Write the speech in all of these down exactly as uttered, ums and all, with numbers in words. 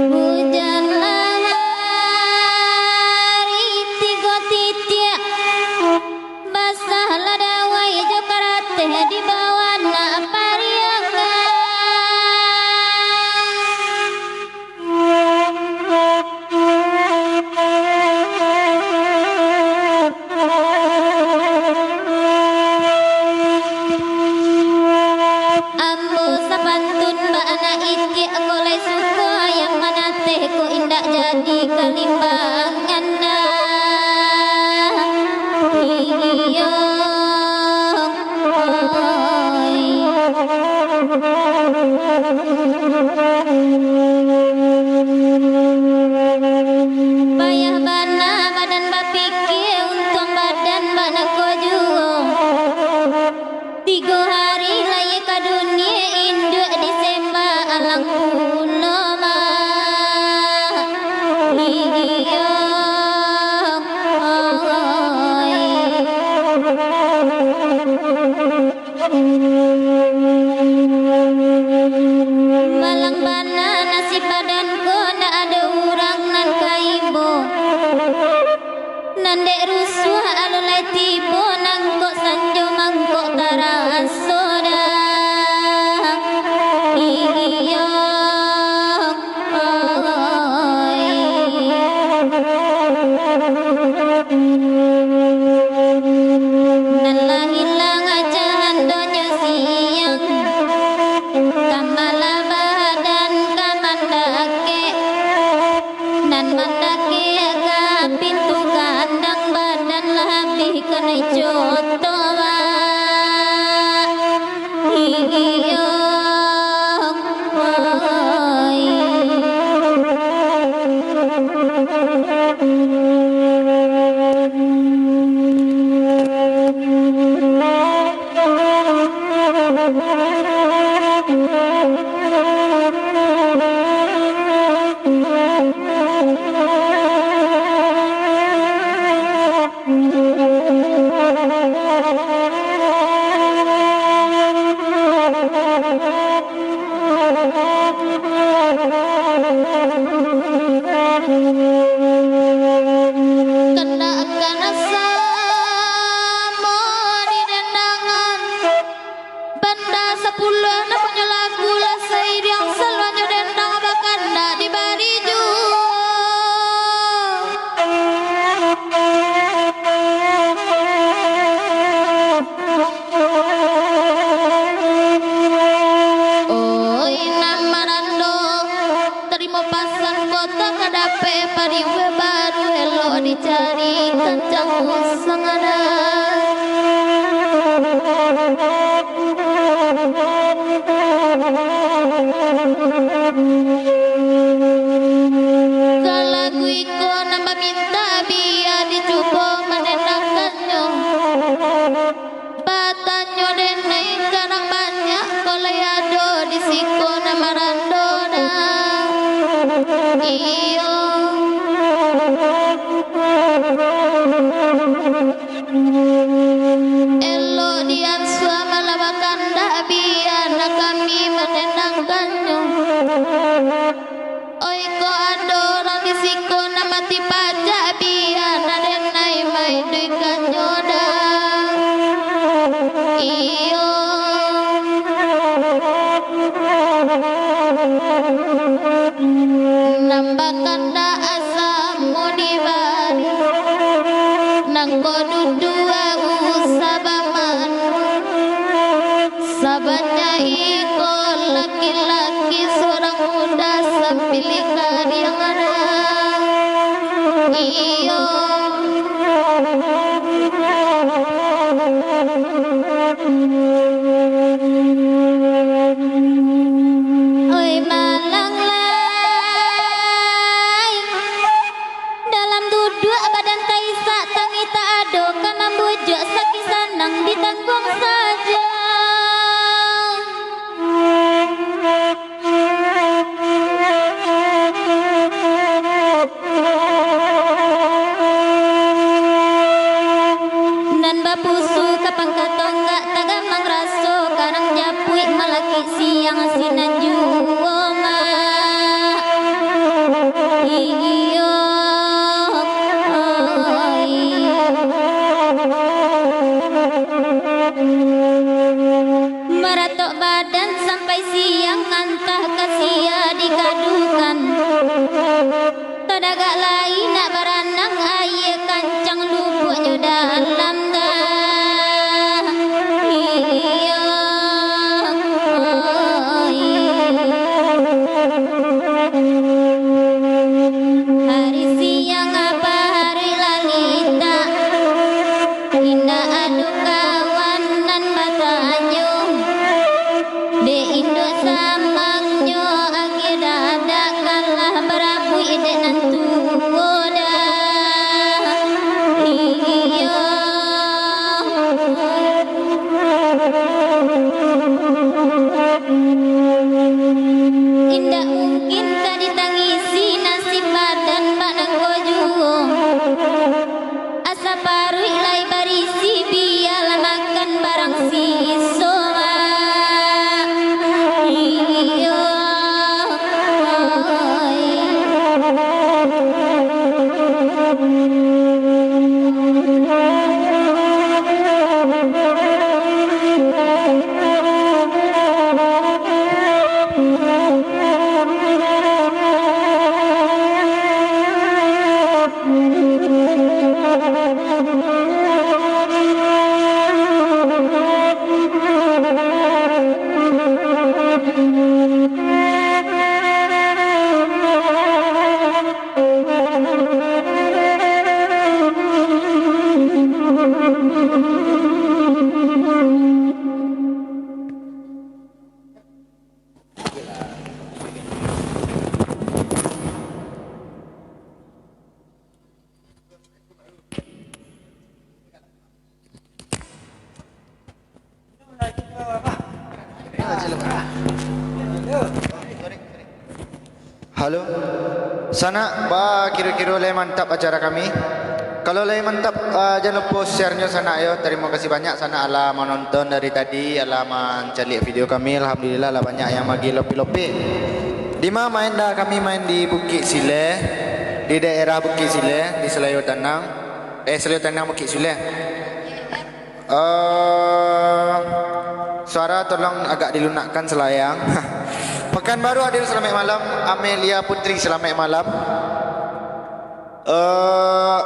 Hujan lahari tigo titiak, basahlah dawai jo karateh di bawah nak pariangan. Ambo sapantun bak anak itiak ko, lai suko ayam manateh ko, indak jadi kalimbangan dah. Iyo. Payah bana badan bapikia, untuang badan bak nako juo. Tigo hari lai ka dunia, induak disembah alang pulo mah. Iyo. Malang bana nasib badan ko, ndak ado urang nan ka ibo. Nan dek rusuah alun lai tibo, nangkok sanjo mangkok taraso dah. Iyo. Nan lah ilang ajahan donyo siang, kambalah badan ka mandakek. Nan mandakek ka pintu kandang, badan lah abih kanai coto, Wak. Iyo, oi. Di kancang usang ada. Ka lagu iko nan bamintak bia dicubo manenangkannyo. Batanyo denai, karang banyak ko lai ado di siko nan marando dah. Iyo. Elok diansua malah bakandak bia nan kami manenangkannyo. Oi, kok ado urang di siko nan mati pacak, bia nan denai maiduikannyo dah. Iyo. Nan bakandak asa mudibari, nan ko duduak usah bamandu. Sabanyak iko laki-laki, surang muda sampilik kariang ada. Iyo. Oi, malang lai. Dalam duduak badan taisak, tangi tak ado ka mambujuak, sakik sanang ditangguang sajo. Nan bapusu ka pangka tonggak, tagamang raso karang japuik, malakik siang sinan juo, Mak. Iyo, oi. Maratok badan sampai siang, antah ka sia digadukan. Tadagak lai nak baranang, aia kancang lubuaknyo dalam dah. Iyo, oi. Hari siang apa hari lalitak, indak ado kawan nan batanyo. Dek induak samangnyo agiah dadak, kalah barabuik dek nan tuo dah. Iyo. Indak mungkin ka ditangisi nasib badan bak nan ko juo. Asa paruik lai barisi, bialah makan barang siso, Mak. Iyo, oi. Halo. Sanak, ba kiro-kiro lai mantap acara kami. Kalau lai mantap, ah, jan lupo share-nyo sanak yo. Tarimo kasih banyak sanak alah manonton dari tadi, alah mancaliak video kami. Alhamdulillah lah banyak yang magi lopi-lopi. Dima main dah, kami main di Bukik Sileh, di daerah Bukik Sileh, di Salayo Tanang. Eh, Salayo Tanang, Bukik Sileh. Eh, suara tolong agak dilunakkan salayang. Pekanbaru hadir, salamaik malam. Amelia Putri, salamaik malam. Eh,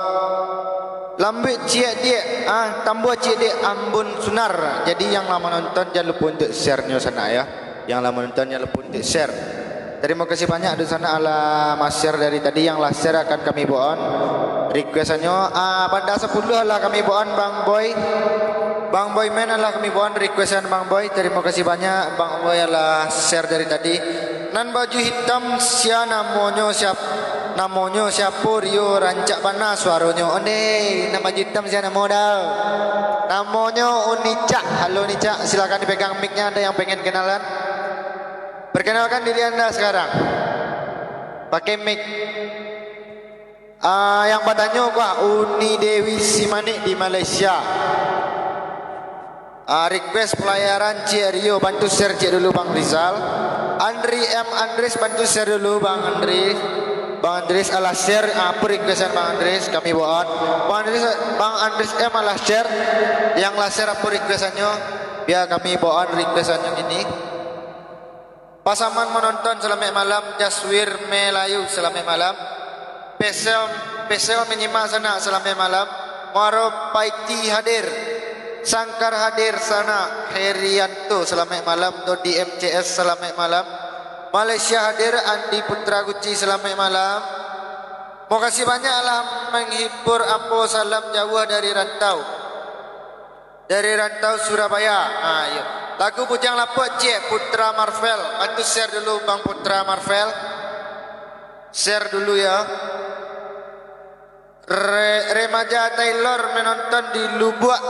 lambuik ciek diak, ah, tambuah ciek diak, Ambun Sunar. Jadi, yang lah manonton, jan lupo untuk share-nyo sanak, ya. Yang lah manonton, jan lupo untuk share. Tarimo kasih banyak dunsanak alah ma-share dari tadi, yang lah share akan kami baok-an request-annyo. Ah, Banda Sapuluah alah kami baok-an, Bang Boy. Bang Boy Man alah kami baok-an request-an Bang Boy. Tarimo kasih banyak Bang Boy alah share dari tadi. Nan baju hitam sia namonyo siap-, namonyo siapo Rio, rancak bana suaronyo. Ondeh, nan baju hitam sia namo dau? Namonyo Unicak. Halo Nicak, silakan dipegang mic-nya, ada yang pengen kenalan? Perkenalkan diri anda sekarang. Pakai mic. Ah, yang batanyo ko Uni Dewi Simanik di Malaysia. Ah, request pelayaran Cik Rio, bantu share cek dulu Bang Rizal. Andri M Andres, bantu share dulu Bang Andri. Bang Andres alah share, ah, apo requestan Bang Andres, kami baok-an. Bang Andres, Bang Andres M alah share, yang lah share apo requestannyo, bia kami baok-an requestannyo kini. Pasaman menonton, salamaik malam. Jaswir Melayu, salamaik malam. Pesel, Pesel menyimak sanak, salamaik malam. Muaro Paiti hadir. Sangkar hadir sanak. Herianto, salamaik malam. Dodi M C S, salamaik malam. Malaysia hadir. Andi Putra Guci, salamaik malam. Makasih banyak lah menghibur ambo. Salam jauah dari rantau. Dari rantau Surabaya. Ha, iyo. Lagu Bujang Lapok, cek Putra Marvel. Bantu share dulu, Bang Putra Marvel. Share dulu, ya. Re-, remaja Taylor menonton di Lubuak.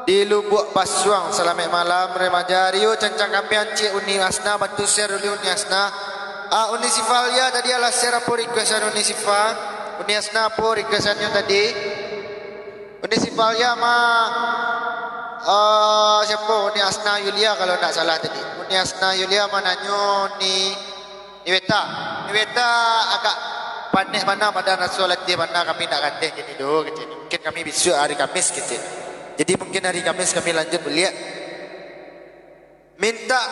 Di Lubuak Basuang. Salamaik malam, remaja. Rio Cancang Kambiang, cek Uni Asna. Bantu share dulu, Uni Asna. Ah, Uni Sifalia tadi alah share apo requestan Uni Sifa? Uni Asna apo requestannyo tadi? Uni Sifalia ma, eh, siapo? Uni Asna Yulia kalau ndak salah tadi. Uni Asna Yulia mananyo Ni, Ni Weta. Ni Weta agak panek bana, badan raso latih bana, kami ndak kateh kini doh, kecek. Mungkin kami bisuak hari Kamis, kecek. Jadi mungkin hari Kamis kami lanjut baliak. Mintak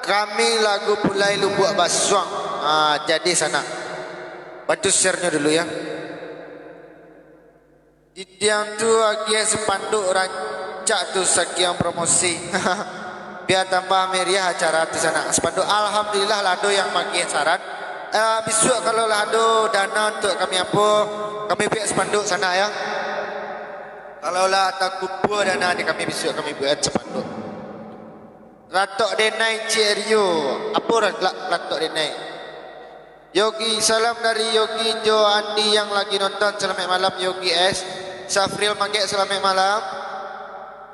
kami lagu Pulai Lubuak Basuang. Ah, jadi sanak. Bantu share-nyo dulu, ya. Didiang tu agiah spanduk, rancak tu sakiang promosi. Bia tambah meriah acara tu sanak. Spanduk, alhamdulillah lah ado yang magiah saran. Eh, bisuak kalau lah ado dana untuak kami apo, kami buek spanduk sanak, ya. Kalau lah takumpua dana di kami, bisuak kami buek spanduk. Ratok denai Cik Rio. Apo ra-, la-, ratok denai? Yogi, salam dari Yogi jo Andi yang lagi nonton. Salamaik malam, Yogi S. Safril Magek, salamaik malam.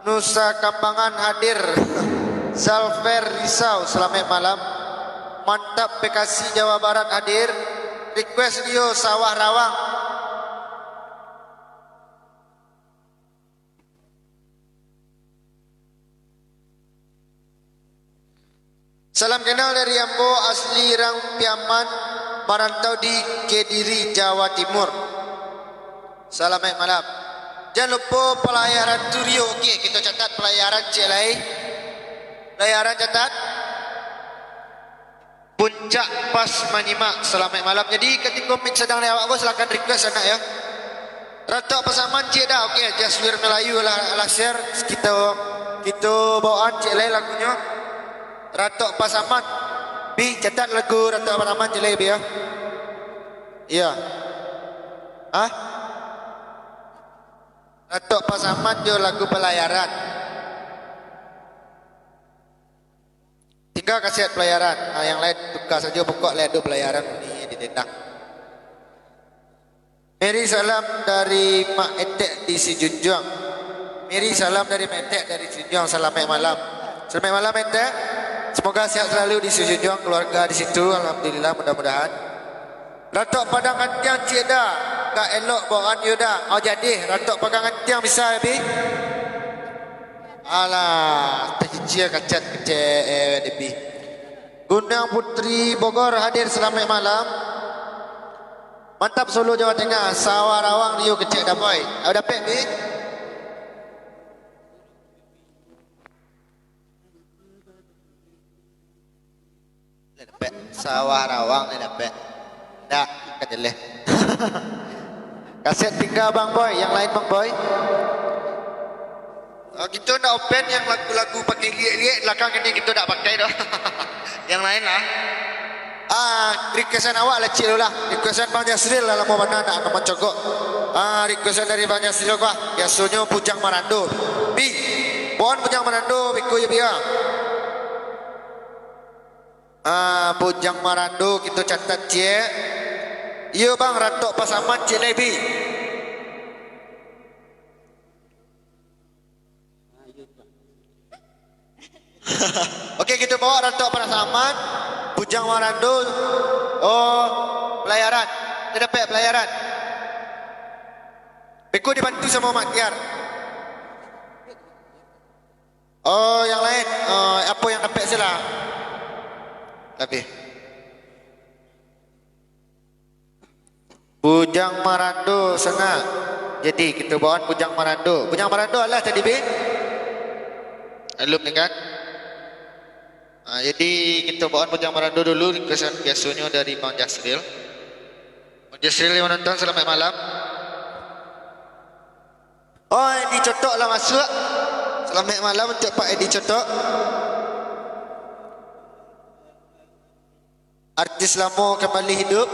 Nusa Kambangan hadir. Salver Risau, salamaik malam. Mantap, Bekasi, Jawa Barat hadir. Request Rio Sawah Rawang. Salam kenal dari ambo, asli Rang Piaman, marantau di Kediri, Jawa Timur. Salamaik malam. Jan lupo palayaran tu Rio. Oke, kito catat palayaran, cek lai. Palayaran catat. Puncak pas manyimak, salamaik malam. Jadi, katiko mic sadang di awak ko, silakan request sanak, ya. Ratok Pasaman, cek dah. Oke, Jaswir Melayu lah, lah share. Kito, kito baok-an, cek lai lagunyo. Ratok Pasaman. Bi, catat lagu Ratok Pasaman, cek lai, Bi, ya. Iya. Hah? Ratok Pasaman jo lagu Palayaran. Tingga kaset Palayaran. Ah, yang lain tuka sajo, pokok lai ado Palayaran bunyi di dendang. Meri salam dari Mak Etek di Sijunjuang. Meri salam dari Mak Etek dari Sijunjuang. Salamaik malam. Salamaik malam, Etek. Semoga sehat selalu di Sijunjuang, keluarga di situ. Alhamdulillah, mudah-mudahan. Ratok Padang Antiang, cek dah. Gak elok baok-an yo dah. Oh, jadi. Ratok Padang Antiang bisa, ya, Bi? Alah, tacicia kacat kecek, eh, Debi. Gunuang Putri Bogor hadir, salamaik malam. Mantap, Solo, Jawa Tengah. Sawah Rawang, Rio kecek dah, boy. Ayo dapek, Bi. Lai dapek. Sawah Rawang lai dapek. Ndak, ka jeleh. Kaset tingga, Bang Boy. Yang lain, Bang Boy. Ah, kito ndak open yang lagu-lagu pakai liek-liek belakang ini, kito ndak pakai doh. Yang lain lah. Ah, requestan awak lah ciek dulu lah. Requestan Bang Jasril lah, lamo bana ndak mancogok. Ah, requestan dari Bang Jasril ko ah. Biasonyo Bujang Marando. Bi, baok Bujang Marando, beko yo Bi ah. Ah, Bujang Marando kito catat ciek. Iyo Bang, Rantok Pasaman ciek lai Bi. Oke, kito baok Rantok Pasaman, Bujang Marando, oh, Palayaran. Lah dapek Palayaran. Beko dibantu samo Mak Tiar. Oh, yang lain, oh, apo yang dapek sila. Tapi. Bujang Marando sanak. Jadi, kito baok Bujang Marando. Bujang Marando alah tadi, Bi? Alun, kan? Ah, jadi, kito baok Bujang Marando dulu, requestan biasonyo dari Bang Jasril. Bang Jasril yang manonton, salamaik malam. Oh, Edi Cotok lah masuak. Salamaik malam untuak Pak Edi Cotok. Artis lamo kambali hiduik.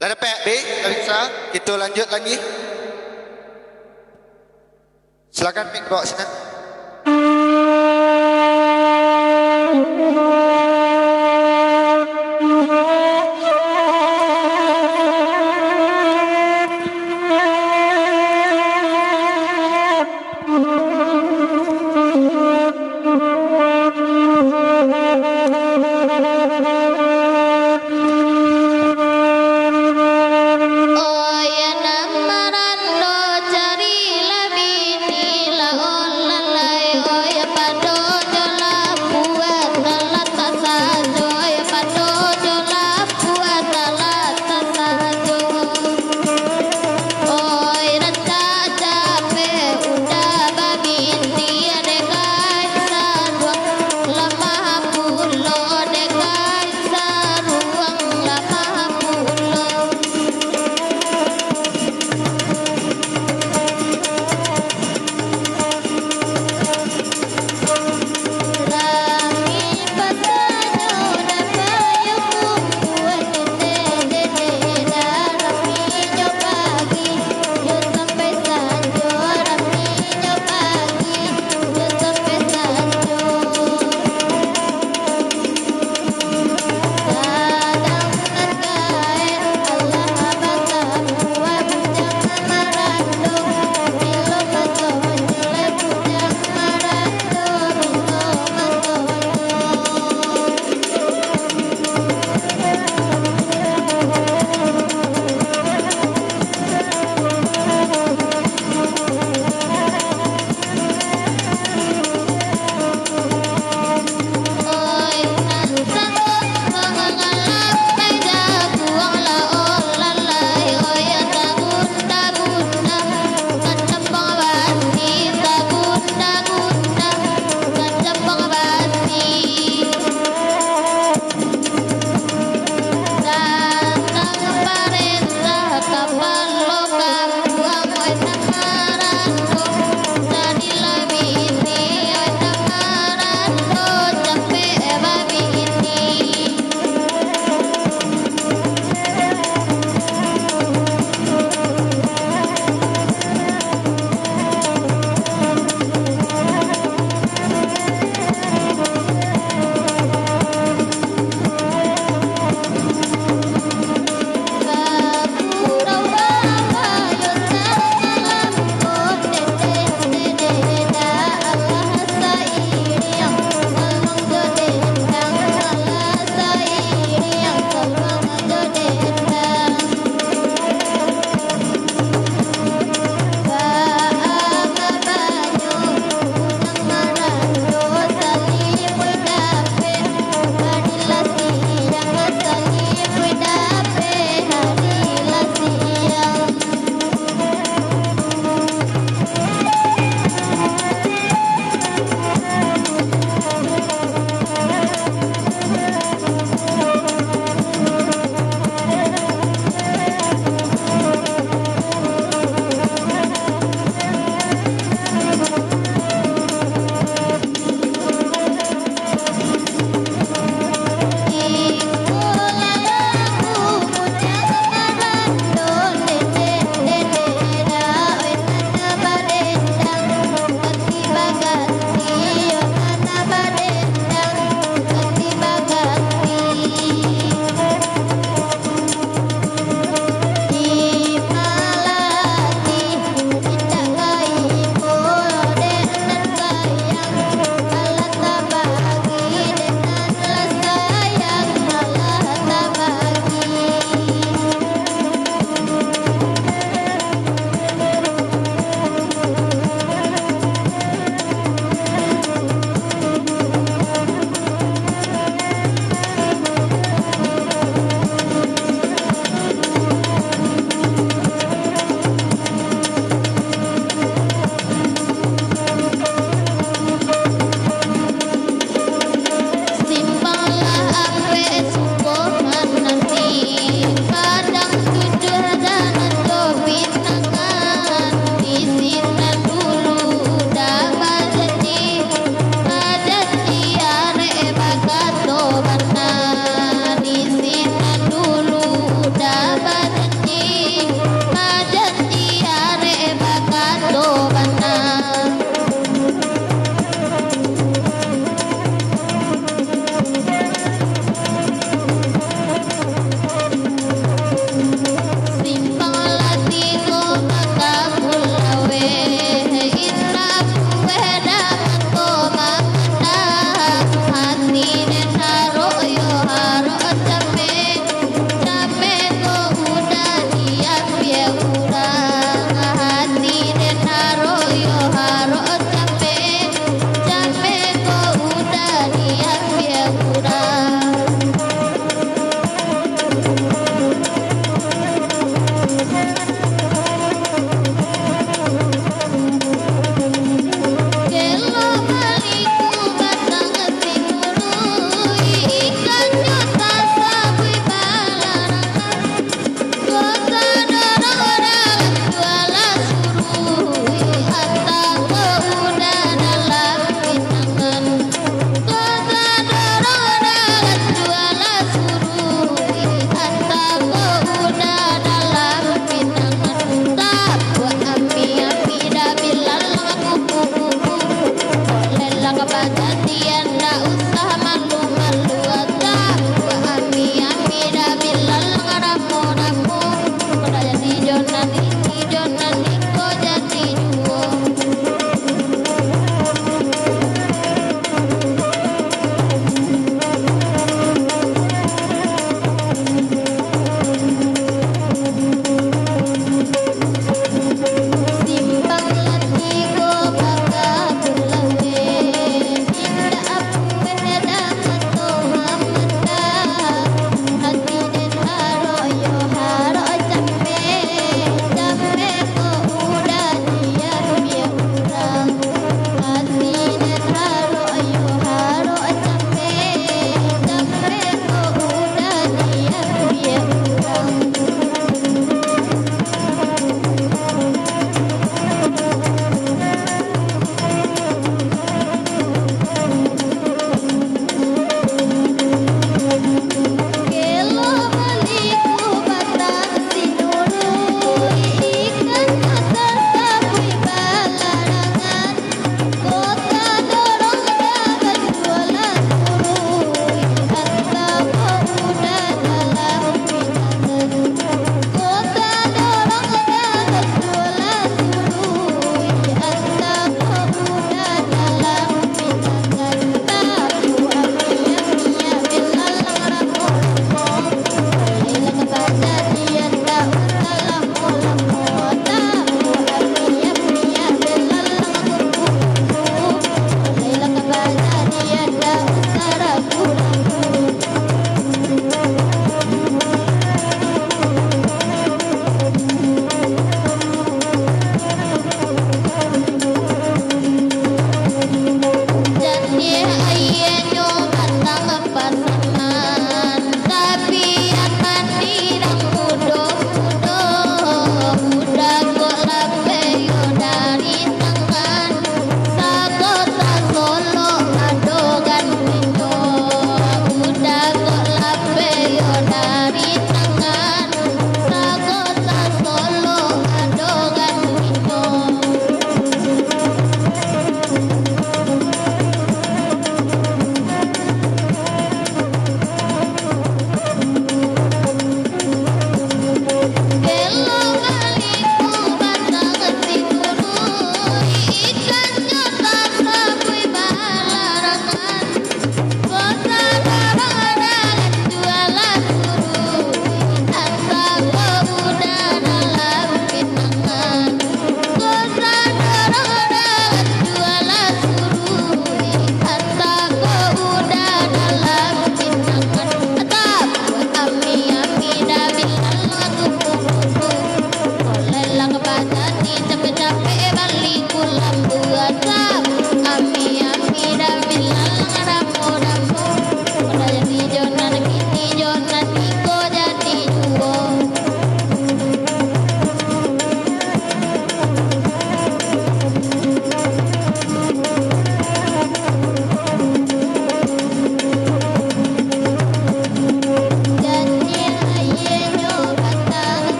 Lah dapek, Bi? Lah bisa? Kito lanjuik lagi. Silakan, Mik, baok sinan.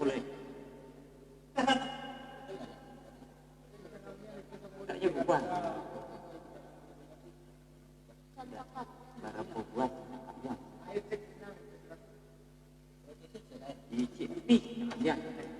Mulai. Agaknyo bubuak. Bara buah cakak panjang. Icik pi cakak panjang.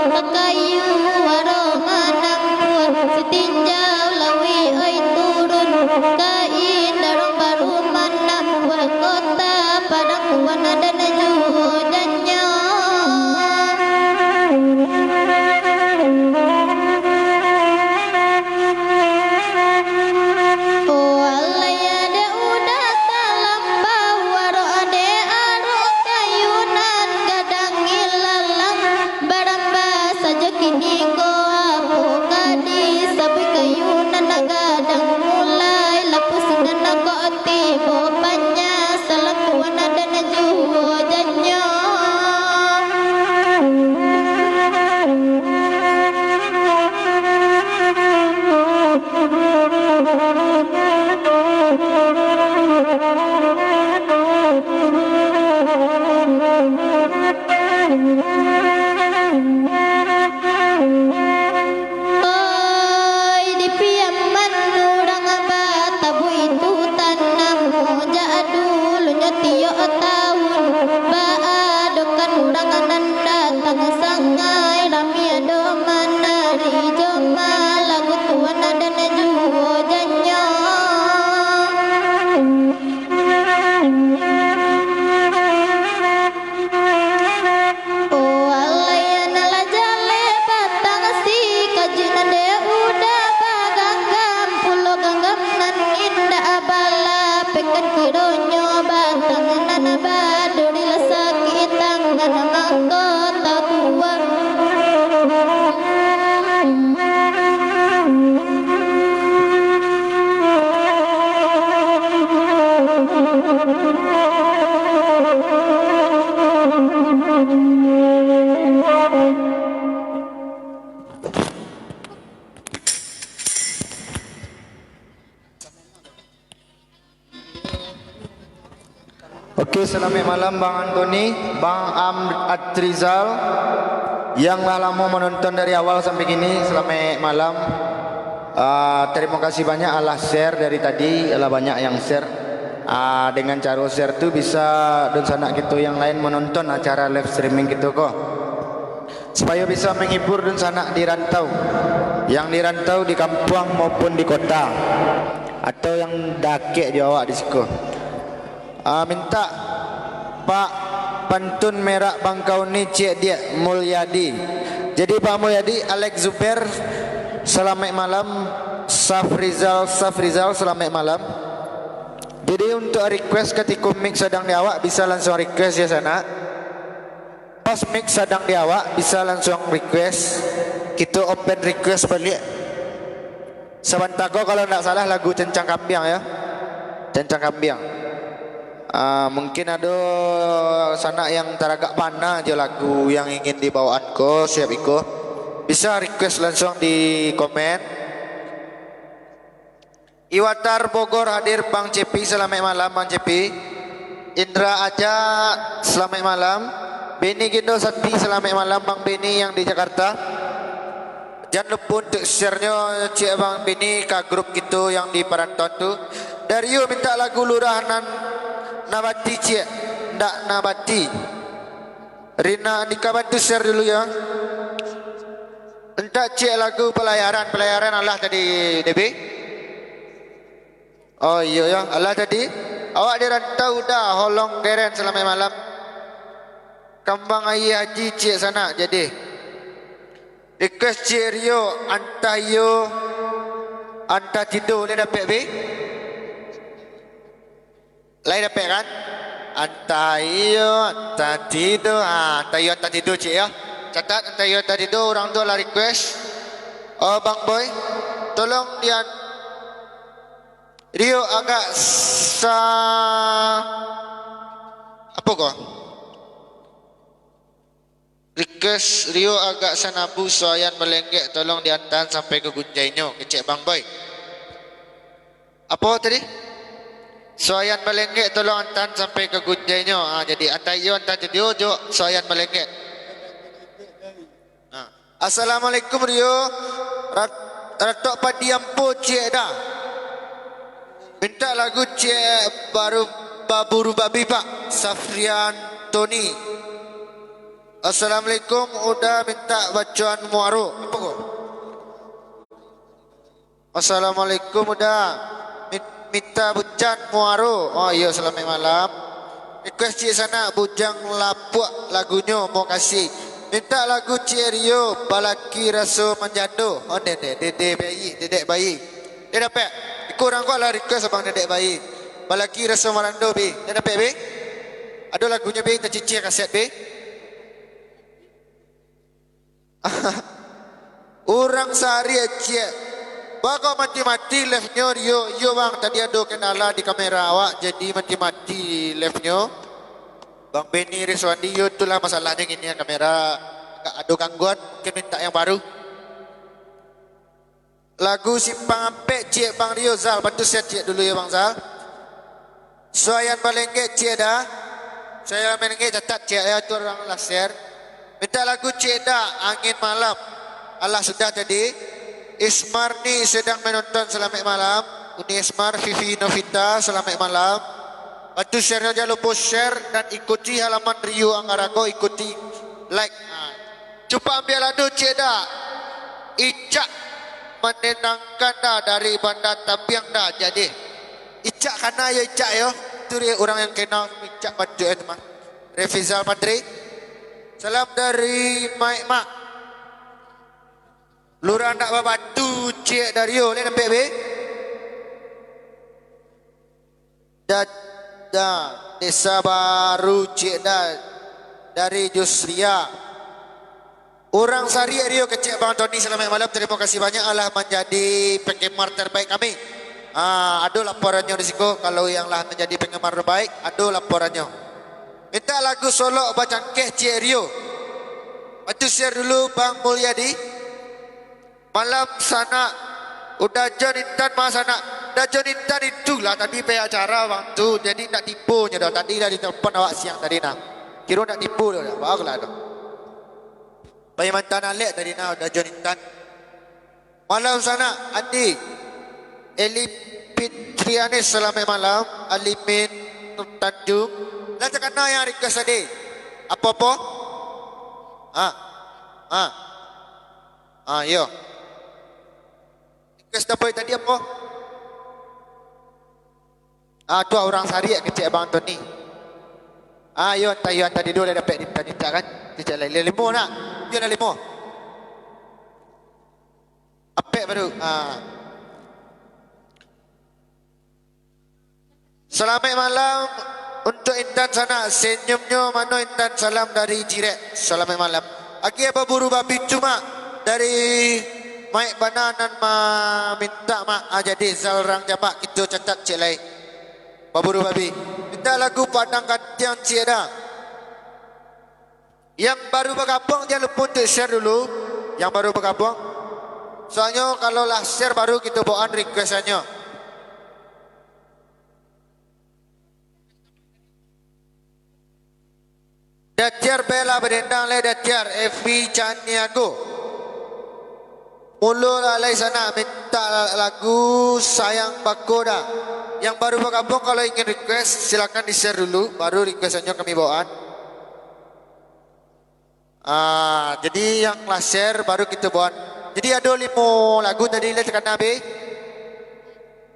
Bakayu aro manampuah, sitinjau lauik oi turun, kain darong baru manampuah, kota Padang Kuandan juo jannyo. Walai dek udah talampau, arok dek arok kayu nan gadang ilalang, barambah sajo kini ko apo ka disabuik kayu nan gadang, mulai lapuah sinan kok tibo panyah, salakuan adan juo jannyo. Oi, di Piaman urang batabuik tu tanam, jak dulunyo tiok taun, baadokan urang nan datang, sangai rami ado manari, jo malagu kuan adan juo jannyo. Walai nan lah jaleh batang si kaji nan dek udah baganggam, pulo ganggam nan indak balapekan, kironyo batang nan baduri lah sakik tangan, mangko tabuang. Oke, salamaik malam Bang Antoni, Bang Am Atrizal, yang lah lamo manonton dari awal sampai kini, salamaik malam. Ah, tarimo kasih banyak alah share dari tadi, alah banyak yang share. Ah, dengan caro share tu bisa dunsanak kito yang lain manonton acara live streaming kito ko. Supayo bisa manghibur dunsanak di rantau, yang di rantau di kampuang maupun di kota, atau yang dakek jo awak di siko. Ah, mintak Pak pantun merak bangkau ni ciek diak Mulyadi. Jadi Pak Mulyadi, Alex Zuber, salamaik malam. Safrizal, Safrizal, salamaik malam. Jadi untuk request katiko mic sadang di awak, bisa lansuang request jo sanak. Pas mic sadang di awak, bisa lansuang request. Kito open request baliak. Sabanta ko, kalau ndak salah, lagu Cencang Kambiang, yo. Cencang Kambiang. Ah, mungkin ado sanak yang taragak bana jo lagu yang ingin dibawaan ko, siap iko. Bisa request lansuang di komen. Iwatar Bogor hadir, Bang Cepi, salamaik malam, Bang Cepi. Indra Aja, salamaik malam. Beni Gindo Santi, salamaik malam, Bang Beni yang di Jakarta. Jan lupo untuk share-nyo, ciek Bang Beni, ka grup kito yang di parantauan tu. Dario mintak lagu Lurah nan Nabati, ciek. Ndak Nabati. Rina Andika, bantu share dulu, yo. Mintak ciek lagu Palayaran. Palayaran alah tadi, Debi? Oh, iyo, yo. Alah tadi. Awak di rantau dah, Holong Keren, salamaik malam. Kambang Aia Haji, ciek sanak, jadi. Request ciek Rio, Antah Iyo, Antah Tido, lai dapek, Bi? Lai dapek kan? Antah iyo, antah tido. Ha, antah iyo, antah tido, ciek, yo. Catat, antah iyo, antah tido, urang tu lah request. Oh, Bang Boy, tolong dian-, Rio agak sa-, apo ko? Request Rio agak sanabu, Suayan Malenggek, tolong diantaan sampai ka Gunjainyo, kecek Bang Boy. Apo tadi? Suayan Malenggek, tolong antaan sampai ka Gunjainyo. Ah, jadi antah iyo, antah tido jo Suayan Malenggek. Ah. Assalamualaikum, Rio. Rat-, ratok padi ampo, ciek, dah. Mintak lagu, ciek, baru baburu babi, Pak. Safrian Tony. Assalamualaikum, Uda mintak bacoan Muaro. Apo ko? Assalamualaikum, Uda. Min-, mintak bacoan Muaro. Oh iyo, salamaik malam. Request Cik Sanak Bujang Lapuak lagunyo, mokasih. Mintak lagu Cik Rio, Balaki Raso Manjando. Oh, dek, dek, dek, dek, bayi, dek, dek, bayi. Dek dapek. Iko urang ko lah request abang, dek, dek, bayi. Balaki Raso Manjando, bi. Dek dapek, bi. Ado lagunyo, bi, tacicih kaset, bi. Urang sahari ciek. Baa kok mati-mati live-nyo, Rio? Iyo, Bang, tadi ado kendala di kamera awak, jadi mati-mati live-nyo. Bang Benny Rizwandi, iyo, itulah masalahnyo kini, kamera agak ado gangguan, mungkin mintak yang baru. Lagu Simpang Ampek, ciek Bang Rio, Zal. Bantu share ciek dulu yo, Bang Zal. Suayan Balenggek, ciek Da. Suayan Balenggek, catat ciek yo, tu urang lah share. Mintak lagu ciek Da, Angin Malam. Alah, sudah tadi. Ismarni sedang menonton, salamaik malam. Uni Ismar, Vivi Novita, salamaik malam. Bantu share sajo, lupo share dan ikuti halaman Rio Anggarago, ikuti like. Nah, Cupak ambiak lado, ciek Da. Icak manenangkan Da, dari Banda Tabiang Da. Jadi, Icak kana yo, Icak yo. Tu dia urang yang kenal Icak Banjuak tu mah. Refizal Patri. Salam dari Maik Mak. Lurah Ndak Babatu, ciek Da Rio. Liek dapek, be. Da-, Da, Desa Baru, ciek Da, dari Jusria. Urang Sariak Rio, kecek Bang Tony, salamaik malam, tarimo kasih banyak alah manjadi penggemar terbaik kami. Ah, ado laporannyo di siko, kalau yang lah manjadi penggemar terbaik, ado laporannyo. Mintak lagu Solok Bacangkeh, ciek Rio. Bantu share dulu, Bang Mulyadi. Malam sanak, Uda jo Intan ma sanak. Uda jo Intan itulah tadi pe acara bang tu, jadi ndak tibo nyo doh. Tadi lah ditelepon awak siang tadi nah. Kiro ndak tibo doh, dah. Barulah doh. Pai mantan alek tadi nah, Uda jo Intan. Malam sanak, Andi. Eli Fitrianis, salamaik malam. Alimin Tanjung. Lah takana yang request tadi. Apo-apo? Ah. Ah. Ah, iyo. Request dapat tadi apo? Ah, tu urang Sariak kecek Bang Tony. Ah, iyo, antah iyo, antah di dua lah dapek di tadi kan. Cicak lai limo nak. Iyo lah limo. Apek baru. Ah. Salamaik malam untuk Intan sanak. Senyumnyo mano Intan, salam dari Jirek. Salamaik malam. Agiah baburu babi tu mak dari Maik Bana nan mamintak mak. Ah, jadi Zalrang Jamak kito catat ciek lai. Baburu babi. Minta lagu Padang Gantiang ciek Da. Yang baru bagabuang, jan lupo untuk share dulu. Yang baru bagabuang. Soalnyo kalau lah share, baru kito bawaan requestannyo. Datiar bela badendang lai Datiar, Evi Caniago. Mulo lalai sanak minta lagu Sayang Bako Da. Yang baru bagabuang kalau ingin request, silakan di-share dulu, baru requestannyo kami bawaan. Ah, jadi yang lah share baru kito bawaan. Jadi ado limo lagu tadi lah takana be.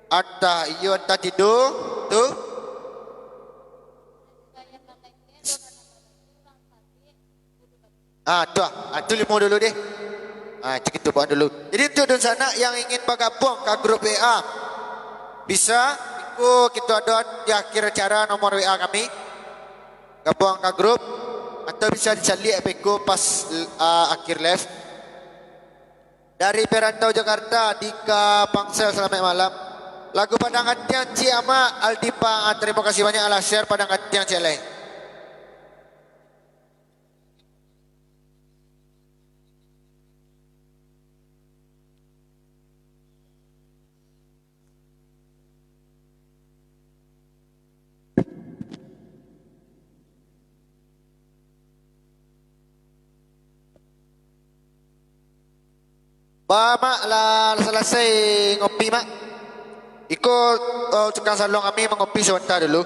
Antah iyo, antah tido, tu. Ah, tu ah. Ah, tu limo dulu deh. Ah, cik itu bawaan dulu. Jadi untuk dunsanak yang ingin bagabuang ka grup W A, bisa, iko kito ado di akhir acara nomor W A kami. Gabuang ka grup, atau bisa dicaliak beko pas, ah, akhir live. Dari Perantau Jakarta, Dika Pangsel, salamaik malam. Lagu Padang Gantiang ciek Amak Aldipa, ah, tarimo kasih banyak alah share Padang Gantiang ciek lai. Ba, Mak, lah salasai ngopi, Mak. Iko, eh, tukang salon kami mangopi sabanta dulu.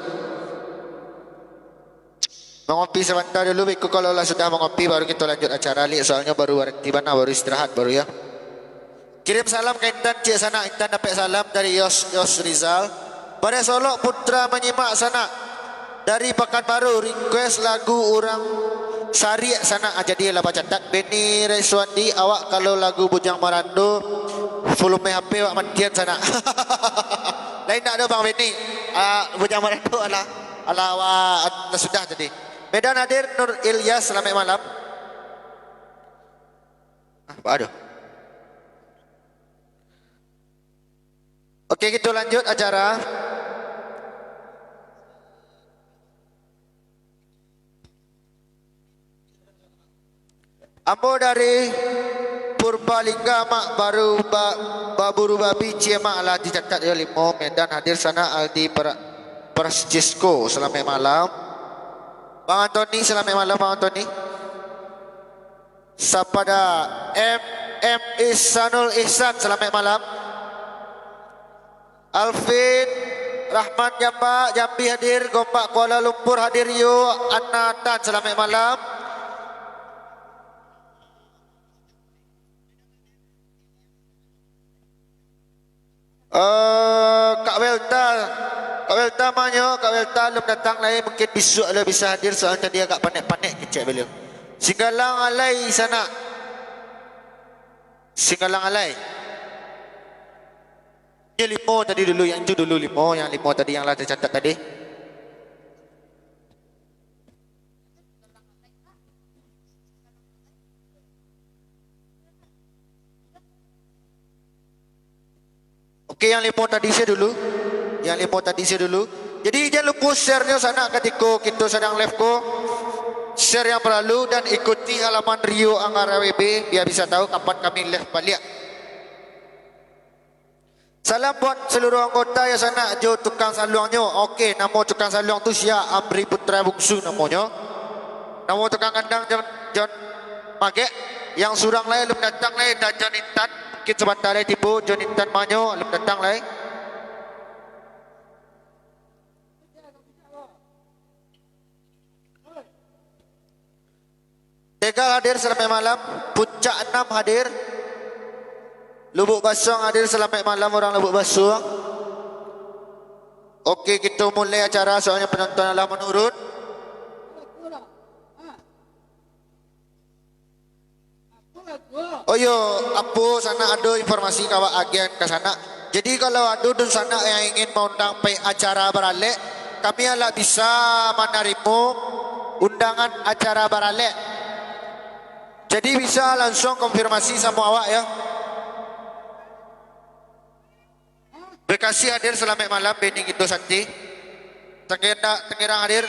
Mangopi sabanta dulu, beko kalau lah sudah mangopi, baru kito lanjut acara, Lik. Soalnyo baru baranti bana, baru istirahat baru, yo. Kirim salam ka Intan, ciek sanak. Intan dapek salam dari Yos, Yos Rizal. Bareh Solok Putra manyimak sanak. Dari Pakanbaru, request lagu Urang Sariak sanak. Ah, jadi lah bacatat. Benny Reswandi, awak kalau lagu Bujang Marando, volume H P awak matian sanak. Lain ndak ado, Bang Benny. Ah, Bujang Marando alah, alah, awak, alah sudah tadi. Medan hadir, Nur Ilyas, salamaik malam. Ah, aduh. Oke, kito lanjut acara. Ambo dari Purbalingga, Mak, baru ba-, baburu babi, cie, Mak, lah dicatat yo limo. Medan hadir sanak, Aldi Pra-, Francesco, salamaik malam. Bang Antoni, salamaik malam, Bang Antoni. Sapada M M Ihsanul Ihsan, salamaik malam. Alvin Rahman Jambak, Jambi hadir, Gombak Kuala Lumpur hadir, yo, Anatan, salamaik malam. Eh, Kak Welta, Kak Welta manyo, Kak Welta alun datang lai, mungkin bisuak lah bisa hadir, soalnyo tadi agak panek-panek kecek baliau. Singgalang alai sanak. Singgalang alai. Yang limo tadi dulu, yang itu dulu limo, yang limo tadi yang lah tercatat tadi. Oke, yang limo tadi sajo dulu. Yang limo tadi sajo dulu. Jadi, jan lupo share-nyo sanak katiko kito sadang live ko. Share yang paralu dan ikuti halaman Rio Angara W B, bia bisa tahu kapan kami live baliak. Salam buat seluruh anggota yo sanak jo tukang saluangnyo. Oke, namo tukang saluang tu sia? Amri Putra Bungsu namonyo. Namo tukang kandang John, John Magek. Yang surang lai alun datang lai, dah John Intan. Mungkin sabanta lai tibo, John Intan manyo alun datang lai. Tegal hadir, salamaik malam. Puncak Enam hadir. Lubuk Basuang hadir, salamaik malam urang Lubuk Basuang. Oke, kito mulai acara, soalnyo penonton lah manurun. Oh iyo, apo sanak ado informasi ka awak agiahan ka sanak. Jadi, kalau ado dunsanak yang ingin maundang pai acara baralek, kami alah bisa manarimo undangan acara baralek. Jadi, bisa lansuang konfirmasi samo awak, yo. Bekasi hadir, salamaik malam, Benny Gito Santi. Tanggerang, Tanggerang hadir.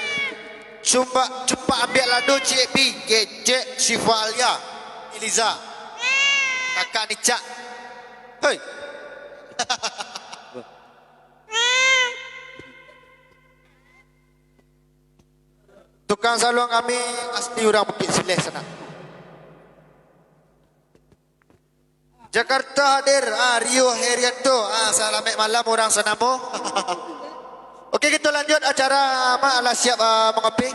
Sumba, Cupak Ambiak Lado, Cik Bi, kecek Sifa Alia, Eliza. Kakak Nicak. Hei. Tukang saluang kami asli urang Bukik Sileh sanak. Jakarta hadir, ah, Rio Herianto, ah, salamaik malam urang Sanamo. Oke, kito lanjut acara, Mak, alah siap, ah, mangopi.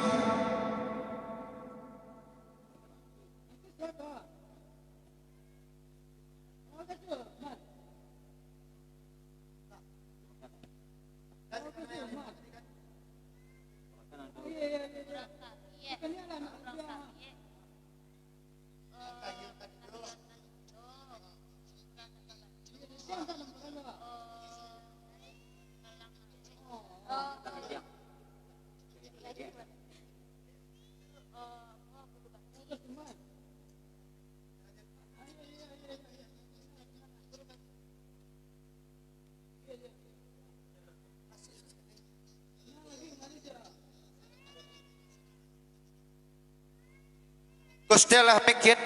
Kostel lah, mic, kin.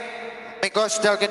Mic kostel, kin.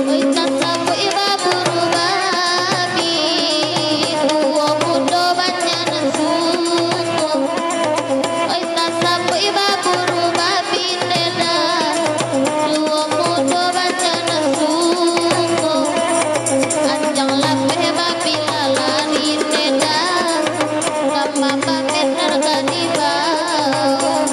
Oi, tasabuik baburu babi, tuo mudo banyak nan sungguah. Oi, tasabuik baburu babi, tenda, tuo mudo banyak nan sungguah. Anjang lapeh babi lalari, tenda, kama babi nan ka dibawa.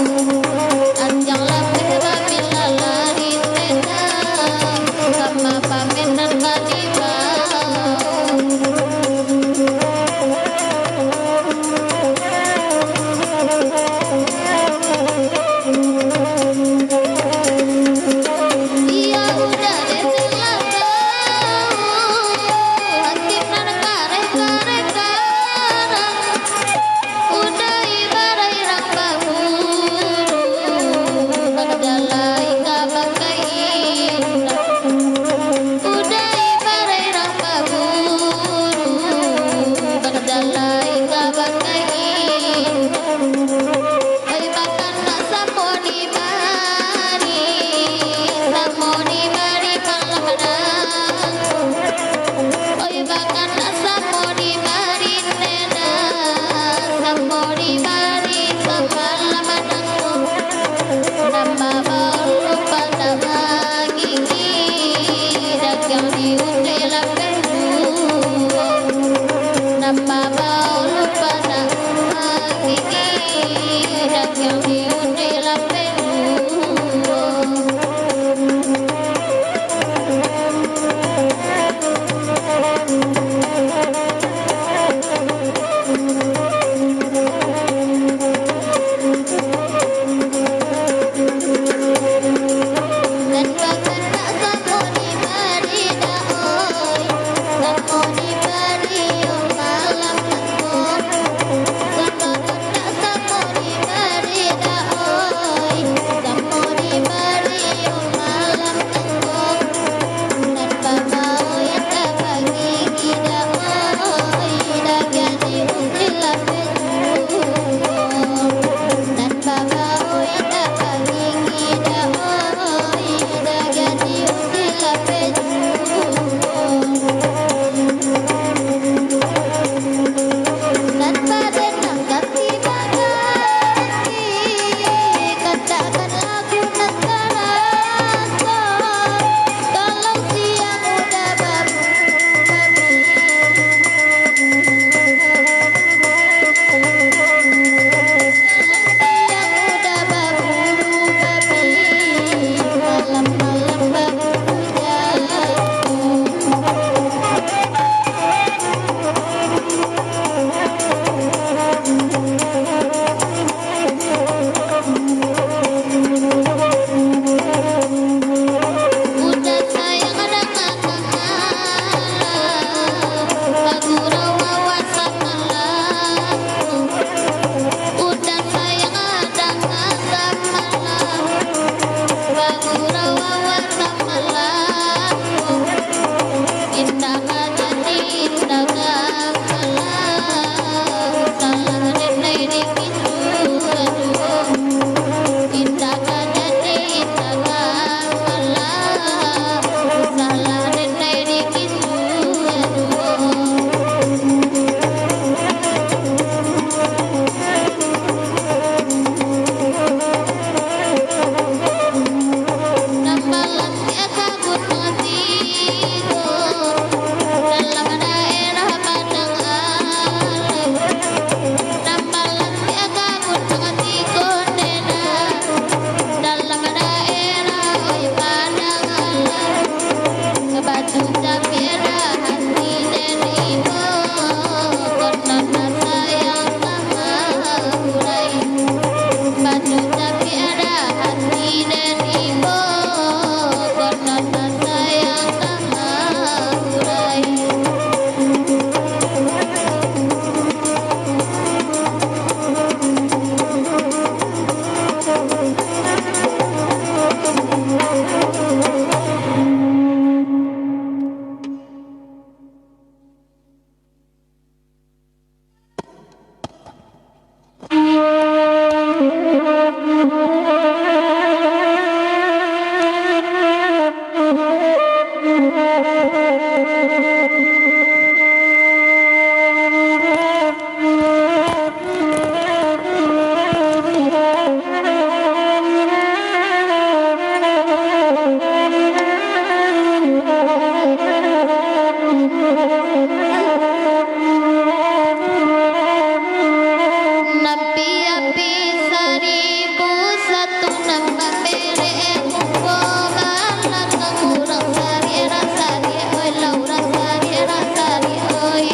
Nabi api saribu satu, nan bamerek muko balakang, urang sariak, urang sariak, oi, lah urang sariak, urang sariak, oi.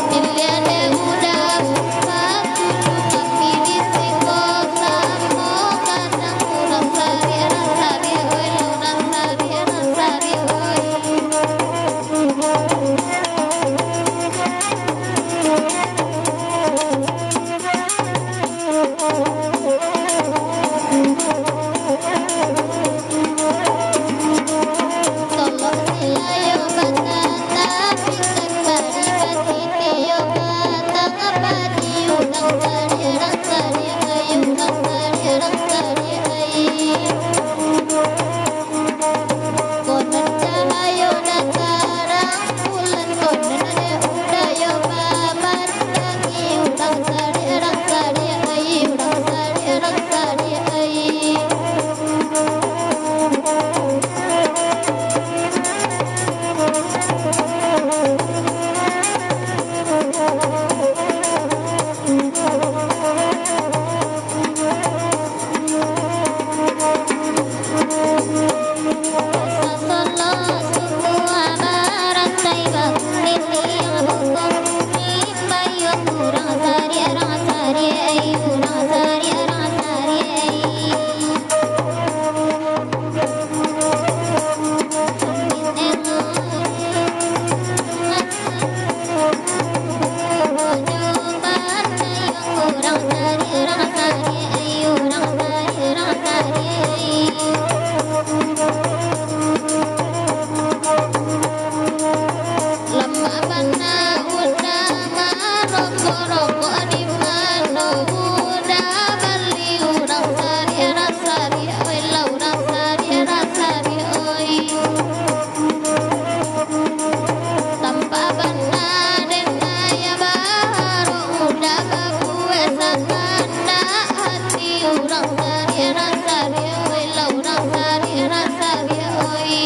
Pilihan dek udah, patut kami di siko samo kadang, urang sariak, urang sariak, oi, lah urang sariak, urang sariak, oi. Konon cahayo nan tarang bulan, konon dek udah yo bamandangi, urang sariak, urang sariak, ai, urang sariak, urang sariak, ai. Lamak bana udah marokok-rokok, di mano udah bali, urang sariak, urang sariak, oi, lah urang sariak, urang sariak, oi. Tampak bana den daya baharok, udah babuek sakandak hati, urang sariak, urang sariak, oi, lah urang sariak, urang sariak, oi.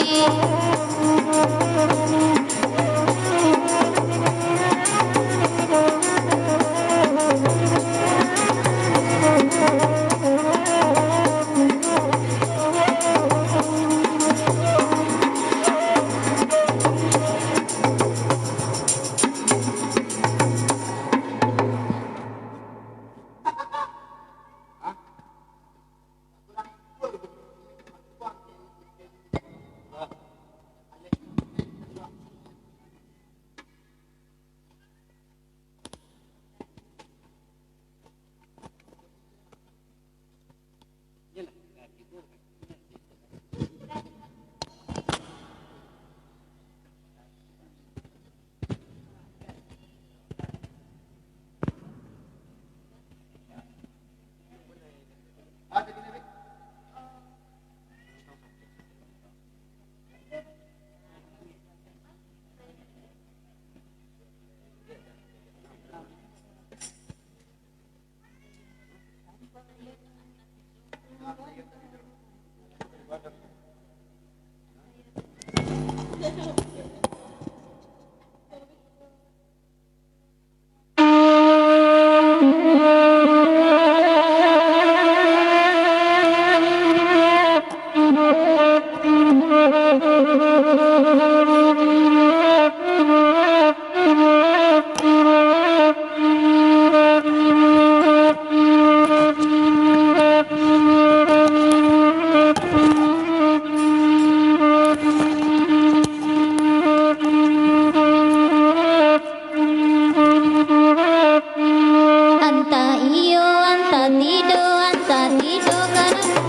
Antah iyo, antah tido, antah tido karano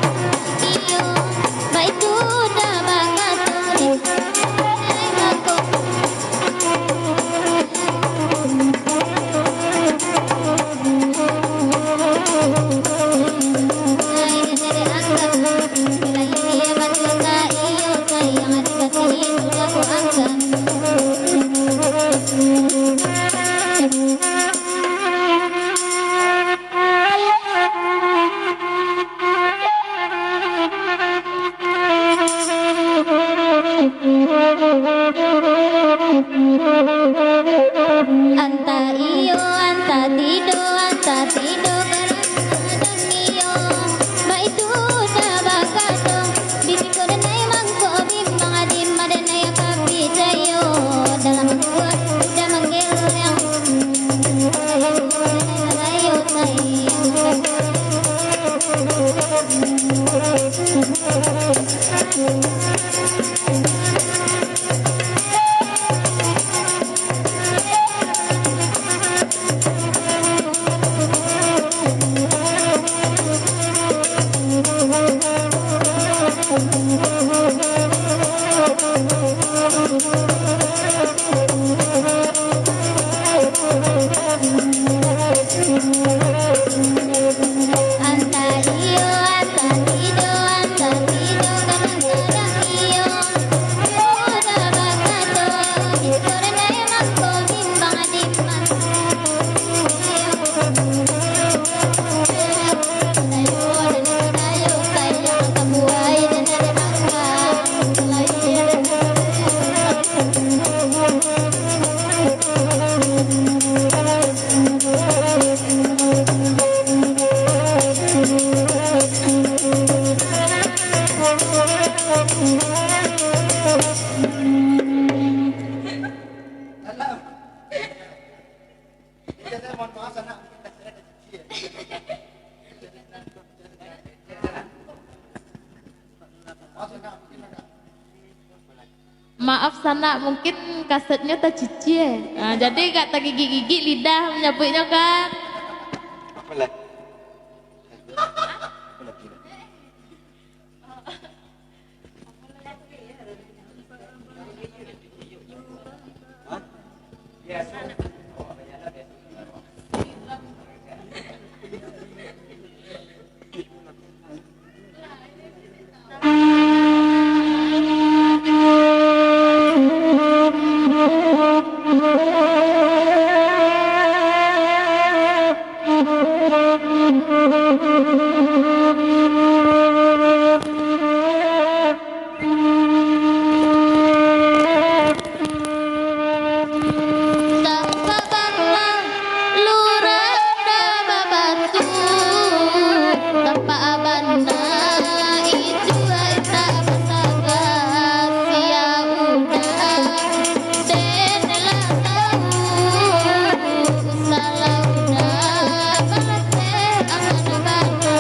iyo, baitu dah bakato di mangko. Satido kadang-kadang iyo, baitu dah bakato, bibiko denai mangko bimbang, adi madenai ka picayo, dalam buah udah manggeleng, rayo sayang. Maaf sanak, mungkin kasetnyo tacicie. Ah, jadi agak tagigik-gigik lidah manyabuiknyo kan. Tampak bana lurah dah babatu, tampak bana itu ai tak basaga, sia udah den lah tahu, salah udah balateh aman bana.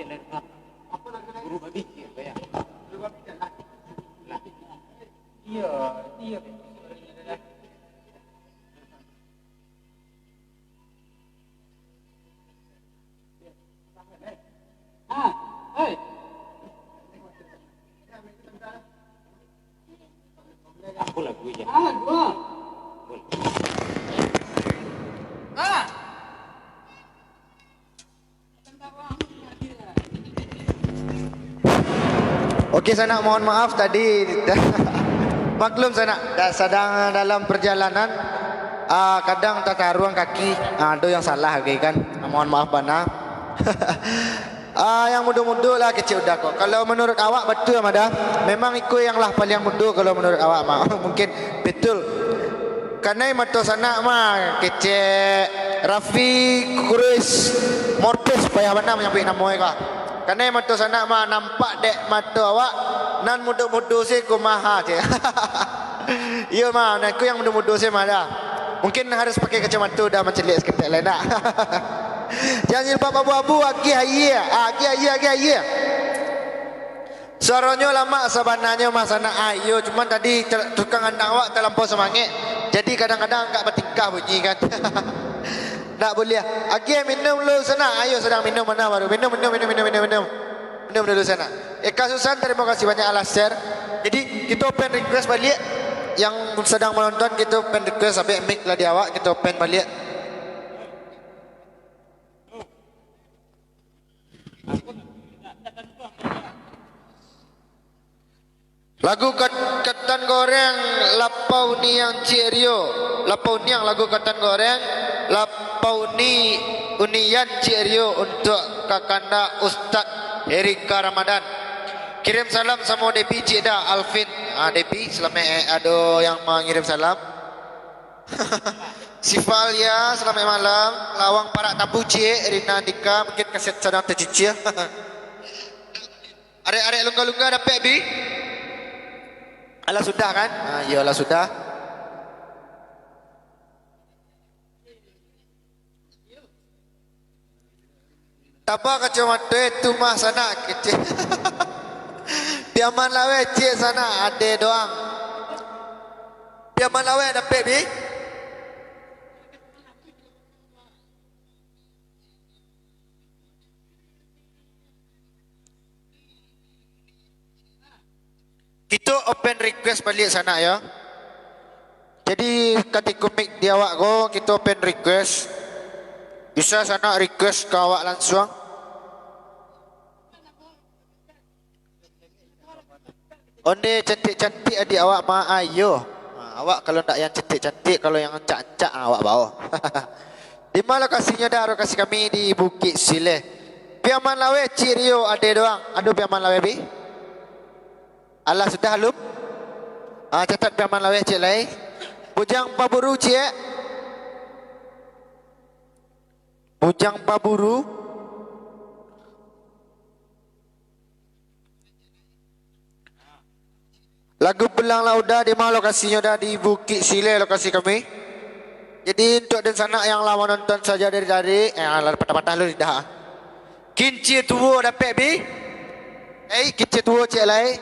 Guru babi, ya, bayar. Lah. Iya, iya. Ah, hei. Aku lagu je. Ah, lagu. Aku lagu. Ah. Oke, sanak, mohon maaf tadi. Maklum, sanak, da-, sadang dalam perjalanan, ah, kadang tataruang kaki, ah, ado yang salah lagi kan. Ah, mohon maaf bana. Ah, yang mudo-mudo lah kecek Uda ko. Kalau menurut awak batua mah Da, memang iko yang lah paliang mudo kalau menurut awak mah. Mungkin betul. Kanai mato sanak mah, kecek Raffi Chris Mortis, payah bana manyabuik namo e ko. Kanai mato sanak mah, nampak dek mato awak, nan mudo-mudo se kumaha, cek. Iyo mah, nah, aku yang mudo-mudo se mah Da. Mungkin harus pakai kacamato Da, mancaliak saketek lai, ndak? Jan jilbab abu-abu, agiah aia, agiah aia, agiah aia. Suaronyo lamak sabananyo mah sanak, ah, iyo, cuman tadi tel-, tukang andang awak talampau samangek, jadi kadang-kadang agak batingkah bunyi kan. Ndak buliah. Agiah minum lu sanak, ayo sadang minum, mana baru? Minum, minum, minum, minum, minum, minum. Minum dulu sanak. Eka Susan, tarimo kasih banyak alah share. Jadi, kito pen request baliak. Yang sadang manonton, kito pen request, abih mic lah di awak, kito pen baliak. Lagu kat-, Katan Goreng, Lapau Niang Cik Rio. Lapau Niang lagu Katan Goreng, Lapau Ni-, Unian Cik Rio untuk kakanda Ustaz Erika Ramadan. Kirim salam samo Debi Cik Da, Alvin. Ah, Debi, salamaik, eh, ado yang mangirim salam. Sifalia, salamaik malam. Lawang Parak Tabu, Cik. Rina Andika, mungkin kaset sadang tacicia. Arek-arek Lungga-Lungga dapek, Bi? Alah sudah, kan? Ah, iyo, alah sudah. Taba kacamato e tu mah sanak kecek. Piaman Laweh ciek sanak, ade doang. Piaman Laweh dapek, Bi? Kito open request baliak sanak yo. Jadi, katiko mic di awak ko, kito open request. Bisa sanak request ka awak lansuang. Onde cantik-cantik adik awak ma-, ayo. Ha, awak kalau ndak yang cantik-cantik, kalau yang ancak-ancak, ha, awak bao. Di ma lokasinyo Da, lokasi kami di Bukik Sileh. Piaman Laweh, Cik Rio, ade doang. Ado Piaman Laweh, Bi? Alah sudah alun? Ah, catat Piaman Laweh ciek lai. Bujang Paburu ciek. Bujang Paburu. Lagu Pulang Lah Uda, di ma lokasinyo Da? Di Bukik Sileh lokasi kami. Jadi, untuak dunsanak yang lah manonton sajo dari tadi, eh, lah patah-patah lu lidah. Kincia Tuo dapek, Bi? Eh, Kincia Tuo ciek lai.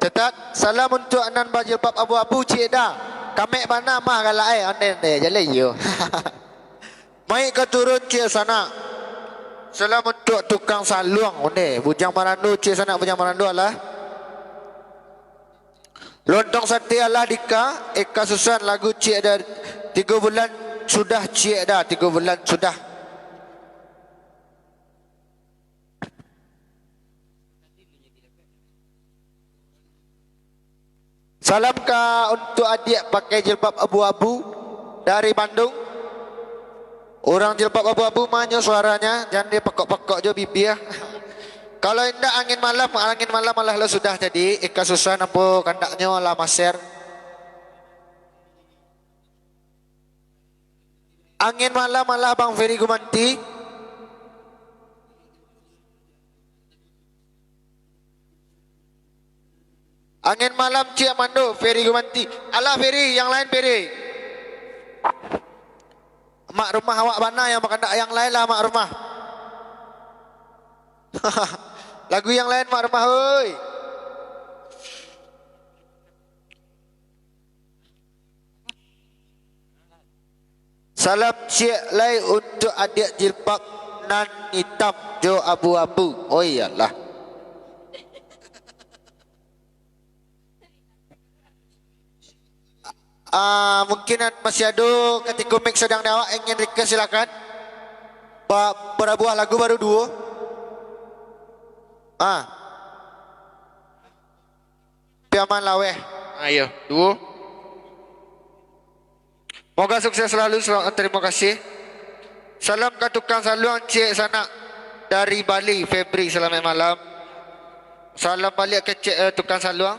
Catat, salam untuak nan bajilbab abu-abu ciek Da. Kamek bana mah galak, eh, ondeh-ondeh, jaleh iyo. Maik ka turun ciek sanak. Salam untuak tukang saluang, ondeh. Bujang Marandu ciek sanak, Bujang Marandu alah. Lontong sate alah Dika, Eka Susan lagu ciek Da, tigo bulan sudah ciek Da, tigo bulan sudah. Salam ka untuak adiak pakai jilbab abu-abu dari Bandung. Urang jilbab abu-abu ma nyo suaranya, jan dipakok-pakok jo bibia. Kalau indak angin malam, angin malam alah lah sudah jadi, Eka Susan ambo kandaknyo lah maser. Angin malam alah Bang Ferry Gumanti. Angin malam ciek mando, Ferry Gumanti. Alah Ferry, yang lain Ferry. Mak rumah awak bana yang bakandak, yang lain lah mak rumah. Lagu yang lain, Mak Rumah, oi. Salam ciek lai untuak adiak jilbab nan itam jo abu-abu. Oh iyolah. Ah, mungkin masih ado katiko mic sadang di awak ingin request, silakan. Ba-, barabuah lagu baru duo. Ah. Piaman Laweh. Ah, iyo, duo. Moga sukses selalu, selamat, terima kasih. Salam ka tukang saluang, ciek sanak dari Bali, Febri, selamat malam. Salam baliak ka ciek, eh, tukang saluang.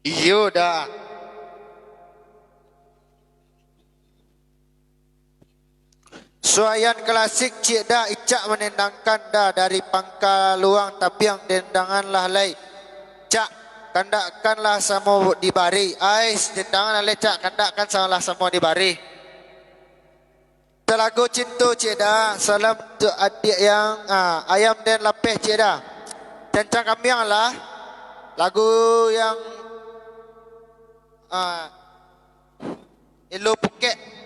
Iyo dah. Suaian klasik ciek dah, icak manendangkan dah dari pangka luang tabiang, dendanganlah lai, Cak, kandakkanlah samo dibari. Ais, dendanganlah lai, Cak, kandakkan salah samo dibari. Talago cinto ciek dah, salam tu adiak yang, ah, ayam den lapeh ciek dah. Cancang kambiang lah, lagu yang, ah, Elo Pukek.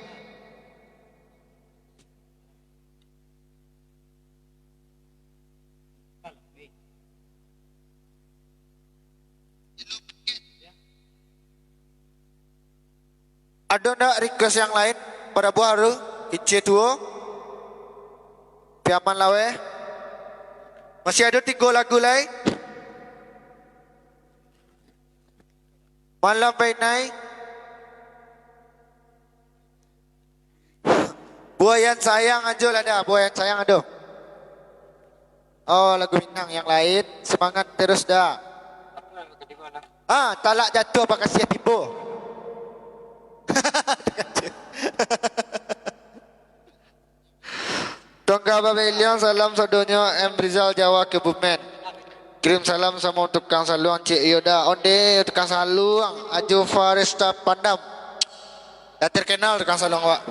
Ado ndak request yang lain? Barabuah tu, Kicie Tuo, Piaman Laweh. Masih ado tigo lagu lai. Malam Bainai. Buayan Sayang ajo lah dah, Buayan Sayang ado. Oh, lagu Minang yang lain. Semangat terus dah. Ah, talak jatuah bakasiah tibo. Tongga Babelian, salam sadonyo, M Rizal Jawa Kebumen. Kirim salam samo tukang saluang, ciek iyo dah. Onde tukang saluang, Ajo Faresta Pandam. Dah terkenal tukang saluang awak.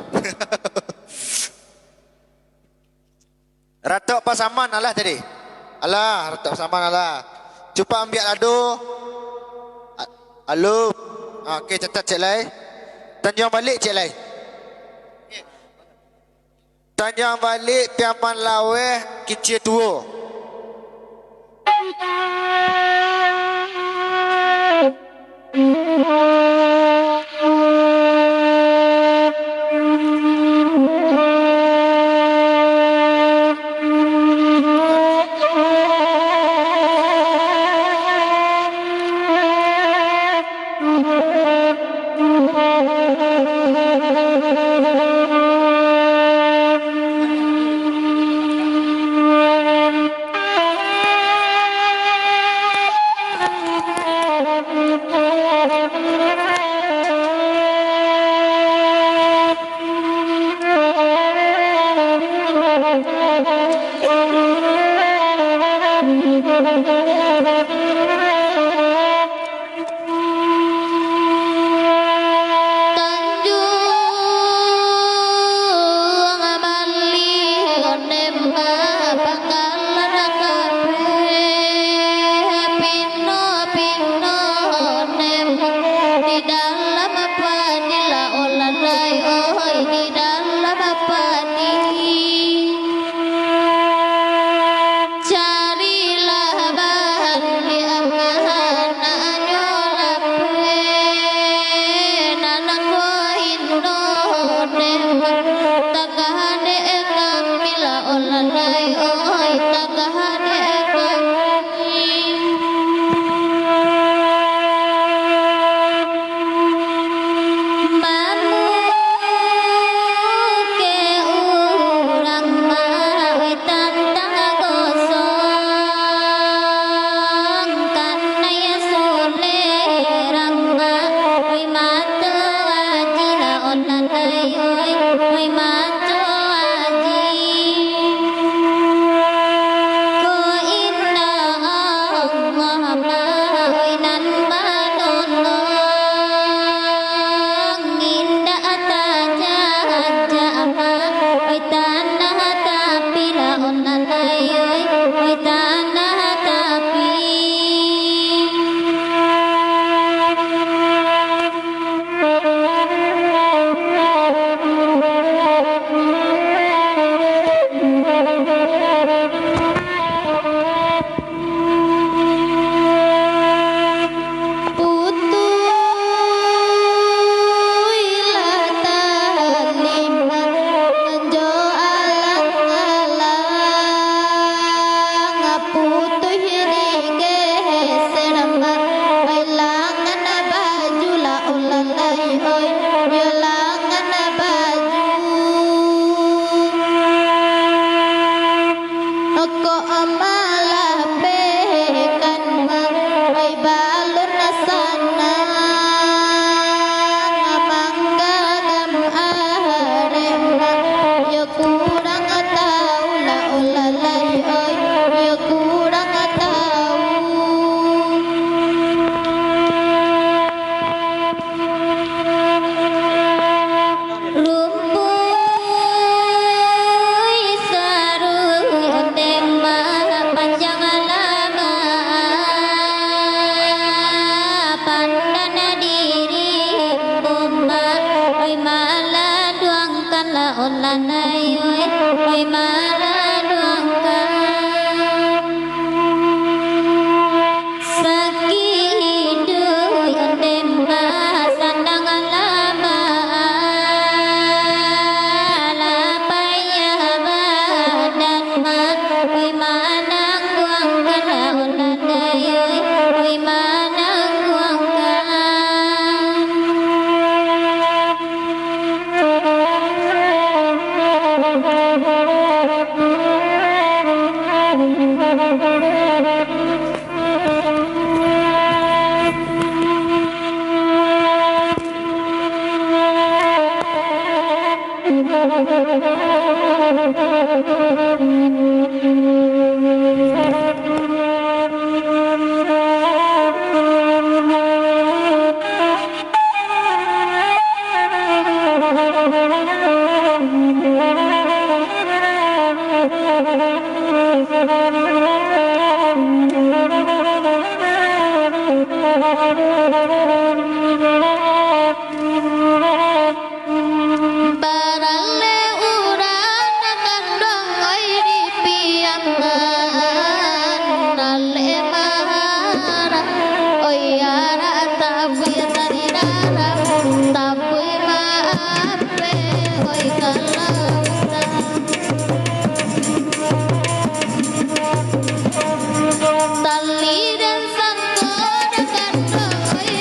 Ratok Pasaman alah tadi. Alah, Ratok Pasaman alah. Cupak ambiak lado. A-, alun. Ah, oke, catat ciek lai. Tanjuang Balik ciek lai. Tanjuang Balik, Piaman Laweh, Kicie Tuo. Tanjuang Balik, ondeh mah pangkalan kabeh, pino-pino ondeh mah di dalam padi lah, olah lai, oi, di dalam padi. Carilah Balik. Oi, oi, oi, tanah tapi. Putuihlah tali nan jo alang-alang, putuih digeser mah, oi, langan baju lah, oh lalai, oi, yo langan baju. Kok malapekan mah, oi, balun sanang, mangganggam arek mah, yo kurang tau lah, oh lalai, oi, yo kurang tau. Rumpuih saruih ondeh mah, panjang lamak pandan diri rumah. Oi, maladuangkanlah, oh lanai, oi, oi, maladuangkan. Sakik iduik ondeh mah, sanang lamak lah payah badan mah, oi, manangguangkan lah, oh lanai, oi, oi, manangguangkan. Baralek urang nan kanduang, oi, dipiaman, ralek marah, oi, arak tabuih tadi dalam, tabuih maaf, oi, kalau usah. Tali dan sangko nan kanduang, oi,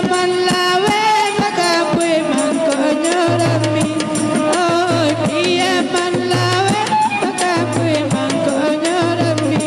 Malawe bakampui mangkonyo rami. Oh, dia malawe bakampui mangkonyo rami.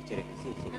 Ciri kasih, ciri.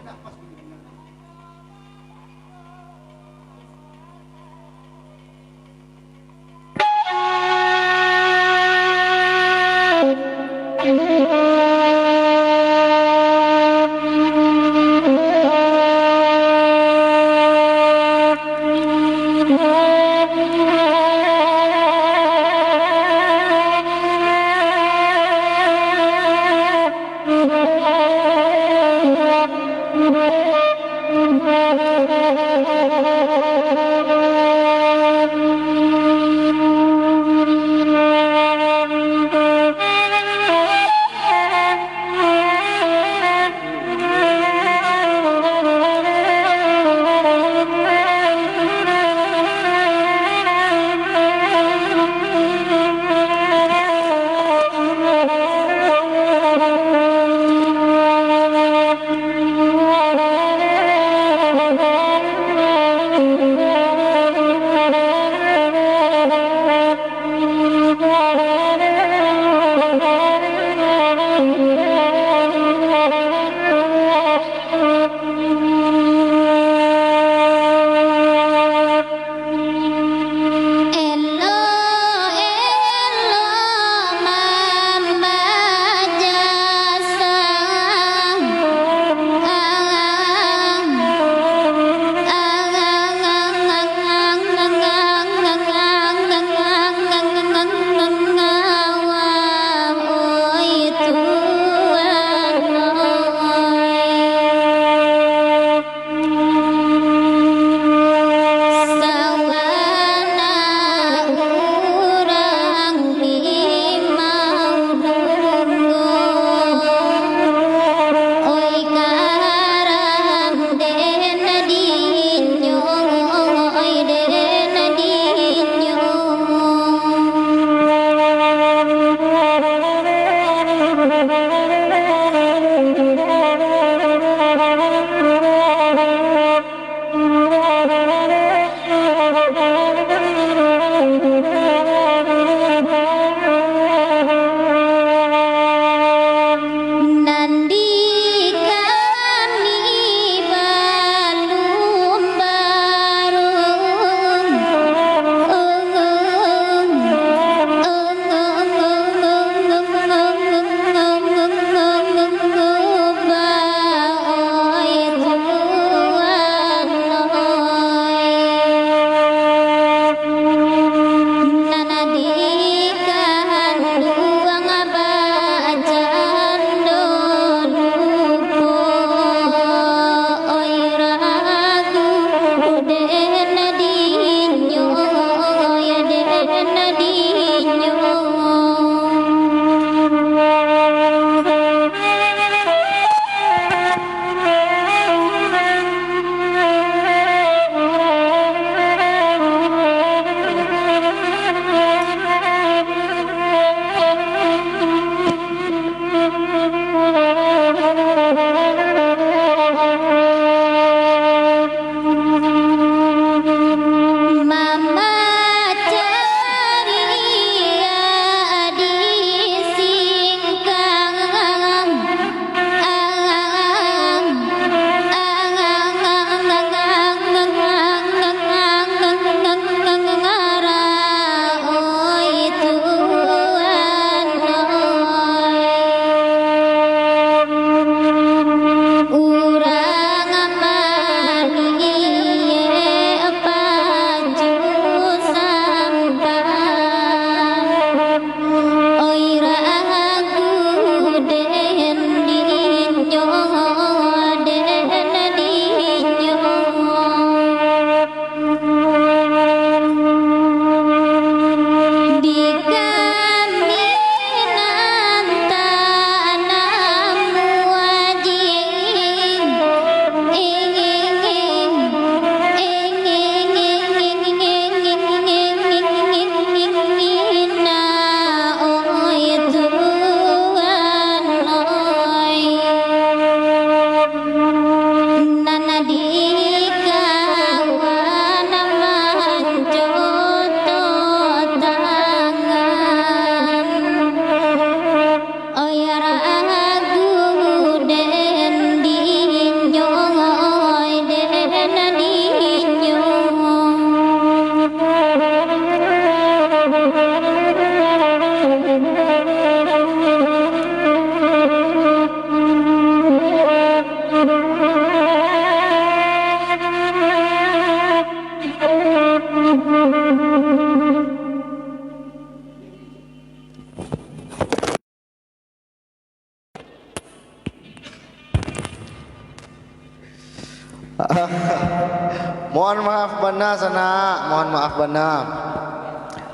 Mohon maaf bana, sanak. Mohon maaf bana.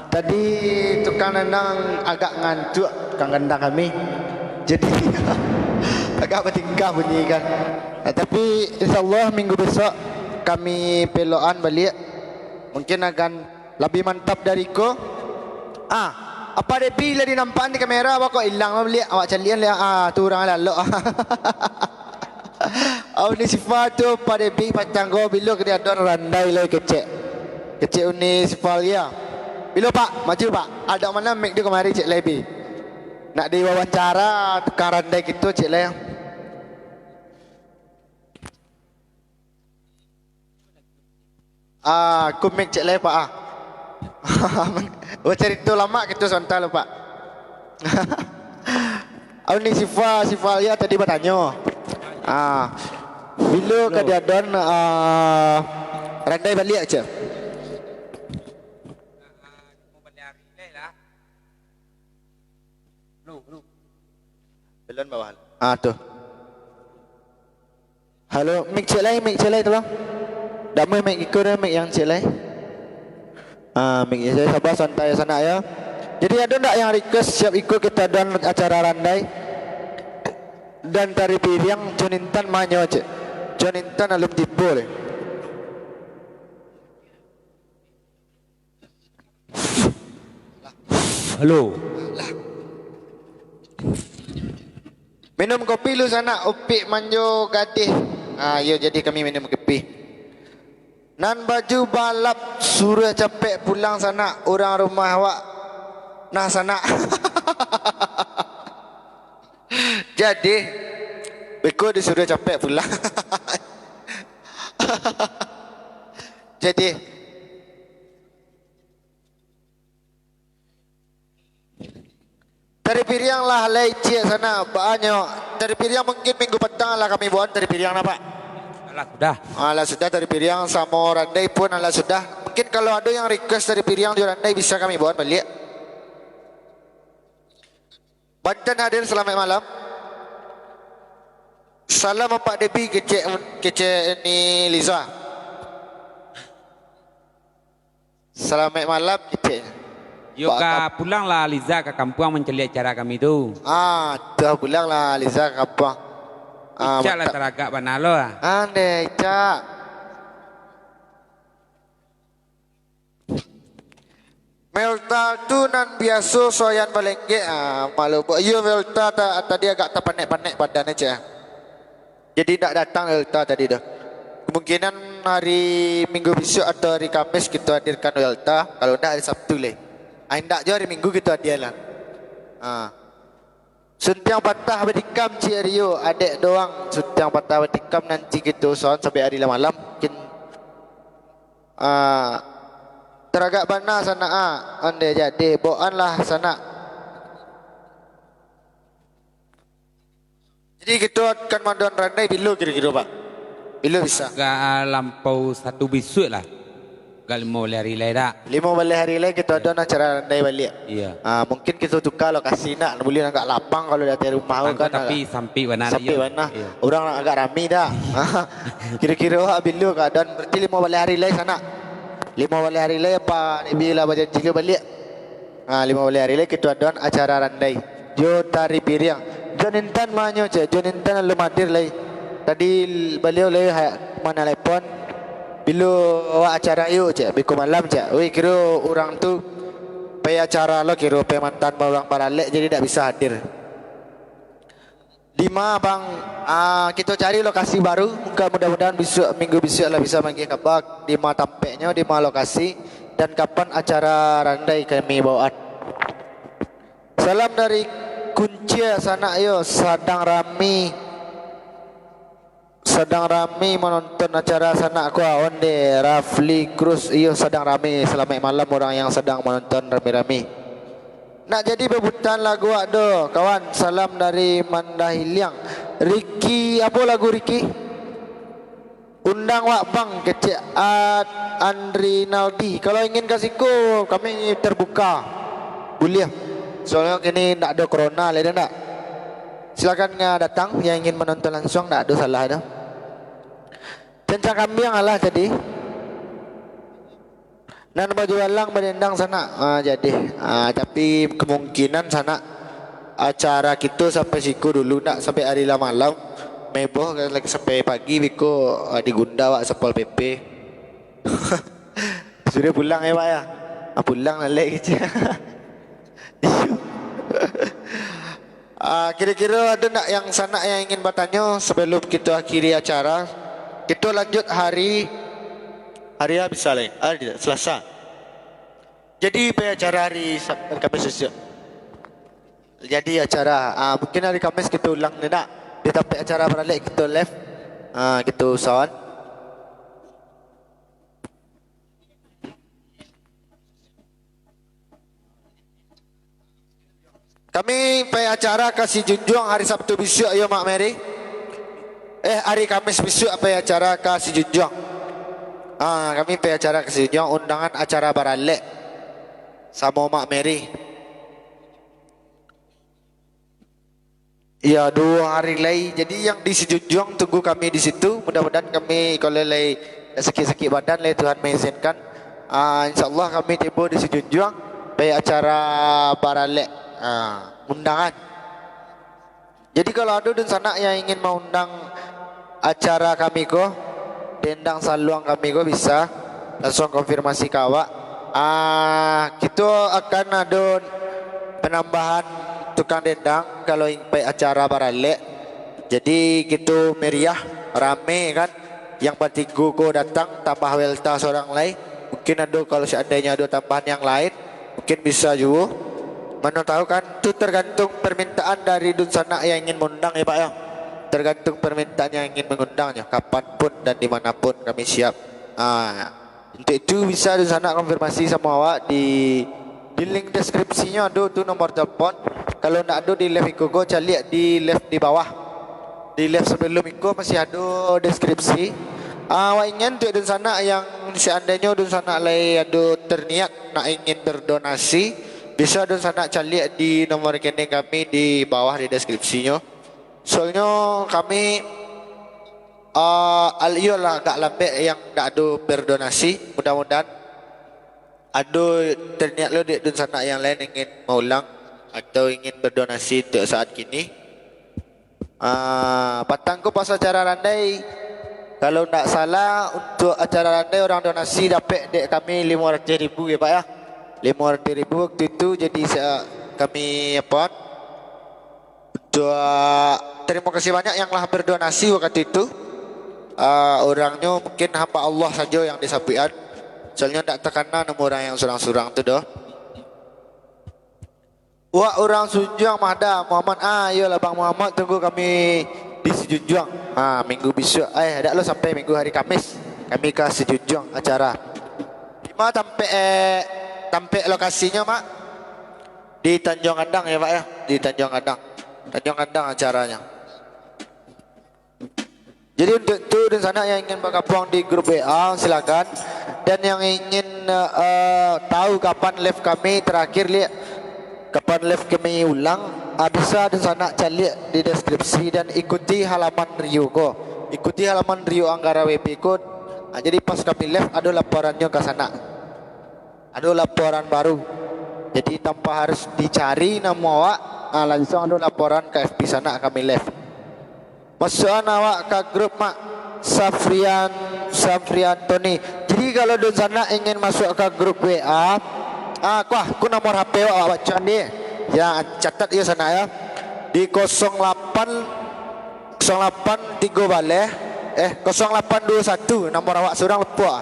Tadi tukang dandang agak ngantuak, tukang dandang kami. Jadi, agak batingkah bunyi kan. Nah, tapi, insya Allah, minggu besok kami pelokan baliak. Mungkin akan labiah mantap dari ko. Ah, Apa Debi lah dinampak di kamera, awak kok ilang baliak. Awak calian liak, ah, tu urang lalok. Auni Sifa tu, Pak Debi patang ko, bilo ka diadoan randai lai kecek. Kecek Uni Sifa ya. Bilo, Pak, maju, Pak. Ada mana mic tu kamari, cek lai, Bi. Nak diwawancara tukang randai gitu, cek lai. Ah, kumik cek lai, Pak, ah. Oh, carito lamak gitu, sontak lo, Pak. Auni Sifa, Sifa Alia tadi batanyo. Ah, bilo ka diadoan, ah, randai baliak aja. Belon bawah. Ah, tu. Halo, mic cek lai, mic cek lai, tolong. Dak mah mic iko dah, mic yang cek lai. Ah, mic cek lai, sabar, santai sanak ya. Jadi, ado ndak yang request siap iko kita adoan acara randai? Dan tari piriang, Jon Intan manyo cek. Jon Intan alun tibo leh. Halo. Minum kopi lu sanak, upik manjo gadih. Ah, iyo, jadi kami minum kopi. Nan baju balap, suruah capek pulang sanak, urang rumah awak nah sanak. Jadi, beko disuruah capek pulang. Jadi, Tari piriang lah lai ciek sanak, banyak. Tari piriang mungkin minggu patang lah kami buat tari piriang nah, Pak. Alah, sudah. Alah, sudah tari piriang samo randai pun alah sudah. Mungkin kalau ado yang request tari piriang jo randai bisa kami buat baliak. Banten hadir, salamaik malam. Salam Apak Debi, kecek, kecek ni Liza. Salamaik malam, kecek. Yo Pak ka Kap- pulang lah Liza ka kampuang mancaliak acara kami tu. Ah, tu pulang lah Liza ka kampuang. Ah, Icak lah mantap. Taragak bana lo ah. Andeh, Icak. Melta tu nan biaso soyan balenggek, ah, malu. Iyo, Melta ta-, tadi agak tapanek-panek badan aja. Jadi, ndak datang Elta tadi tu. Kemungkinan hari Minggu besok atau hari Kamis kita hadirkan Elta, kalau ndak hari Sabtu leh. Ah, ndak jo hari Minggu kita hadir lah. Ha. Suntiang patah batikam, Cik Rio, adek doang. Suntiang patah batikam nanti kita usahakan sampai hari lah malam. Mungkin, ah, taragak bana sanak, ah. Onde jadi, boan lah sanak. Jadi, kito akan mandoan randai bilo kiro-kiro, Pak? Bilo bisa? Agak lampau satu bisuak lah. Agak limo baleh hari lai dak? Limo baleh hari lai kito adoan acara randai baliak. Iya. Ah, mungkin kito tuka lokasi nak, buliah agak lapang kalau di ateh rumah tu kan, tapi agak sampik bana, sampik bana. Iya. Urang agak rami dah. Kiro-kiro, ah, bilo keadaan, berarti limo baleh hari lai sanak. Limo baleh hari lai apa, Debi lah bajanji lo baliak. Ha, limo baleh hari lai kito adoan acara randai. Jo tari piriang. Jon Intan manyo, cek. Jon Intan alun hadir lai. Tadi baliau lai ha-, manalepon. Bilo awak acara yuk, cek. Biko malam, cek. Wih, kiro urang tu pai acara lo, kiro pai mantan urang baralek, jadi dak bisa hadir. Dima, Bang, ah, kito cari lokasi baru. Muka-, mudah-mudahan bisuak, minggu bisuak lah bisa maagiah kaba dima tampeknyo, dima lokasi, dan kapan acara randai kami bawaan. Salam dari Kuncia sanak yo, sadang rami, sadang rami manonton acara sanak ko, onde, Rafli Cruz, iyo, sadang rami. Salamaik malam urang yang sadang manonton rami-rami. Nak jadi babutan lagu wak do, kawan. Salam dari Mandahiliang. Riki, apo lagu Riki? Undang wak bang, kecek Ad-, Andrinaldi. Kalau ingin ka siko, kami terbuka. Buliah. Soalnyo kini ndak ado corona lai, ndak. Silakan, ah, datang yang ingin menonton langsung, ndak ado salah do. Mancang kambiang alah jadi. Nan baju balang badendang sanak. Ah, jadi. Ah, tapi kemungkinan sanak acara kito sampai siko dulu, ndak sampai ari lah malam. Meboh lagi sampai pagi biko, ah, digunda awak Satpol P P. Sudah pulang ya, Pak, ya? Ah, pulang lah, lek, gitu. Ah, kira-kira ada ndak yang sanak yang ingin batanyo sebelum kito akhiri acara? Kito lanjut hari, hari a bisa lai. Ah, tidak, Selasa. Jadi, pai acara hari Sab-, Kamis esok. Jadi acara, ah, mungkin hari Kamis kito ulang ni ndak? Di tampek acara baralek kito live. Ah, kito sound. Kami pai acara ka Sijunjuang hari Sabtu bisuak, yo, Mak Mary. Eh, hari Kamis bisuak pai acara ka Sijunjuang. Ah, kami pai acara ka Sijunjuang, undangan acara baralek samo Mak Mary. Iya, duo hari lai. Jadi, yang di Sijunjuang tunggu kami di situ. Mudah-mudahan kami, kalau lai sakik-sakik badan, lai Tuhan mengizinkan, ah, insya Allah kami tibo di Sijunjuang, pai acara baralek, ah, undangan. Jadi, kalau ado dunsanak yang ingin maundang acara kami ko, dendang saluang kami ko bisa, lansuang konfirmasi ka awak. Ah, kito akan ado panambahan tukang dendang kalau impai acara baralek. Jadi, kito meriah, rame kan. Yang batigo ko datang, tambah Welta sorang lai. Mungkin ado, kalau seandainyo ado tambahan yang lain, mungkin bisa juo. Mano tahu kan, tu tergantung permintaan dari dunsanak yang ingin mengundang ya, Pak, ya. Tergantung permintaan yang ingin mengundangnya, kapan pun dan di mana pun kami siap. Ah, untuk itu bisa dunsanak konfirmasi samo awak di, di link deskripsinyo ado tu nomor telepon. Kalau ndak ado di live iko ko, caliak di live di bawah. Di live sebelum iko masih ado deskripsi. Ah, awak ingin untuk dunsanak yang seandainyo dunsanak lai ado terniat nak ingin berdonasi, bisa dunsanak caliak di nomor rekening kami di bawah di deskripsinyo. Soalnyo kami, ah, al-, iyolah agak lambek yang ndak ado berdonasi. Mudah-mudahan ado terniat lo dek dunsanak yang lain ingin maulang atau ingin berdonasi untuk saat kini. Ah, patang ko pas acara randai, kalau ndak salah, untuk acara randai urang donasi dapek dek kami limo ratuih ribu ya, Pak, ya. Limo ratuih ribu waktu itu, jadi sa-, kami apa, untuk, terimo kasih banyak yang lah berdonasi waktu itu. Ah, urangnyo mungkin hamba Allah sajo yang disabuikan. Soalnyo ndak takana namo urang yang surang-surang tu doh. Wak urang Sijunjuang mah Da, Muhammad. Ah, iyolah Bang Muhammad, tunggu kami di Sijunjuang. Ah, minggu bisuak. Eh, dak lo sampai minggu, hari Kamis. Kami ka Sijunjuang acara. Di ma tampek, eh, tampek lokasinyo, Mak? Di Tanjuang Gadang ya, Pak, ya? Di Tanjuang Gadang. Tanjuang Gadang acaranyo. Jadi, untuk tu, dunsanak yang ingin bagabuang di grup W A, silakan. Dan yang ingin, eh, tahu kapan live kami terakhir, liek, kapan live kami ulang, ah, bisa dunsanak caliak di deskripsi dan ikuti halaman Rio ko. Ikuti halaman Rio Anggara W B ko. Ah, jadi, pas kami live, ado laporannyo ka sanak. Ado laporan baru. Jadi, tanpa harus dicari namo awak, ah, lansuang ado laporan ka F B sanak kami live. Masuakan awak ka grup, Mak. Safrian, Safrian Tony. Jadi, kalau dunsanak ingin masuak ka grup W A, ah, kuah, ku nomor H P awak, awak bacoan di. Ya, catat yo sanak yo. Di kosong lapan, kosong lapan tigo baleh, eh, kosong lapan duo satu, nomor awak surang lupo ah.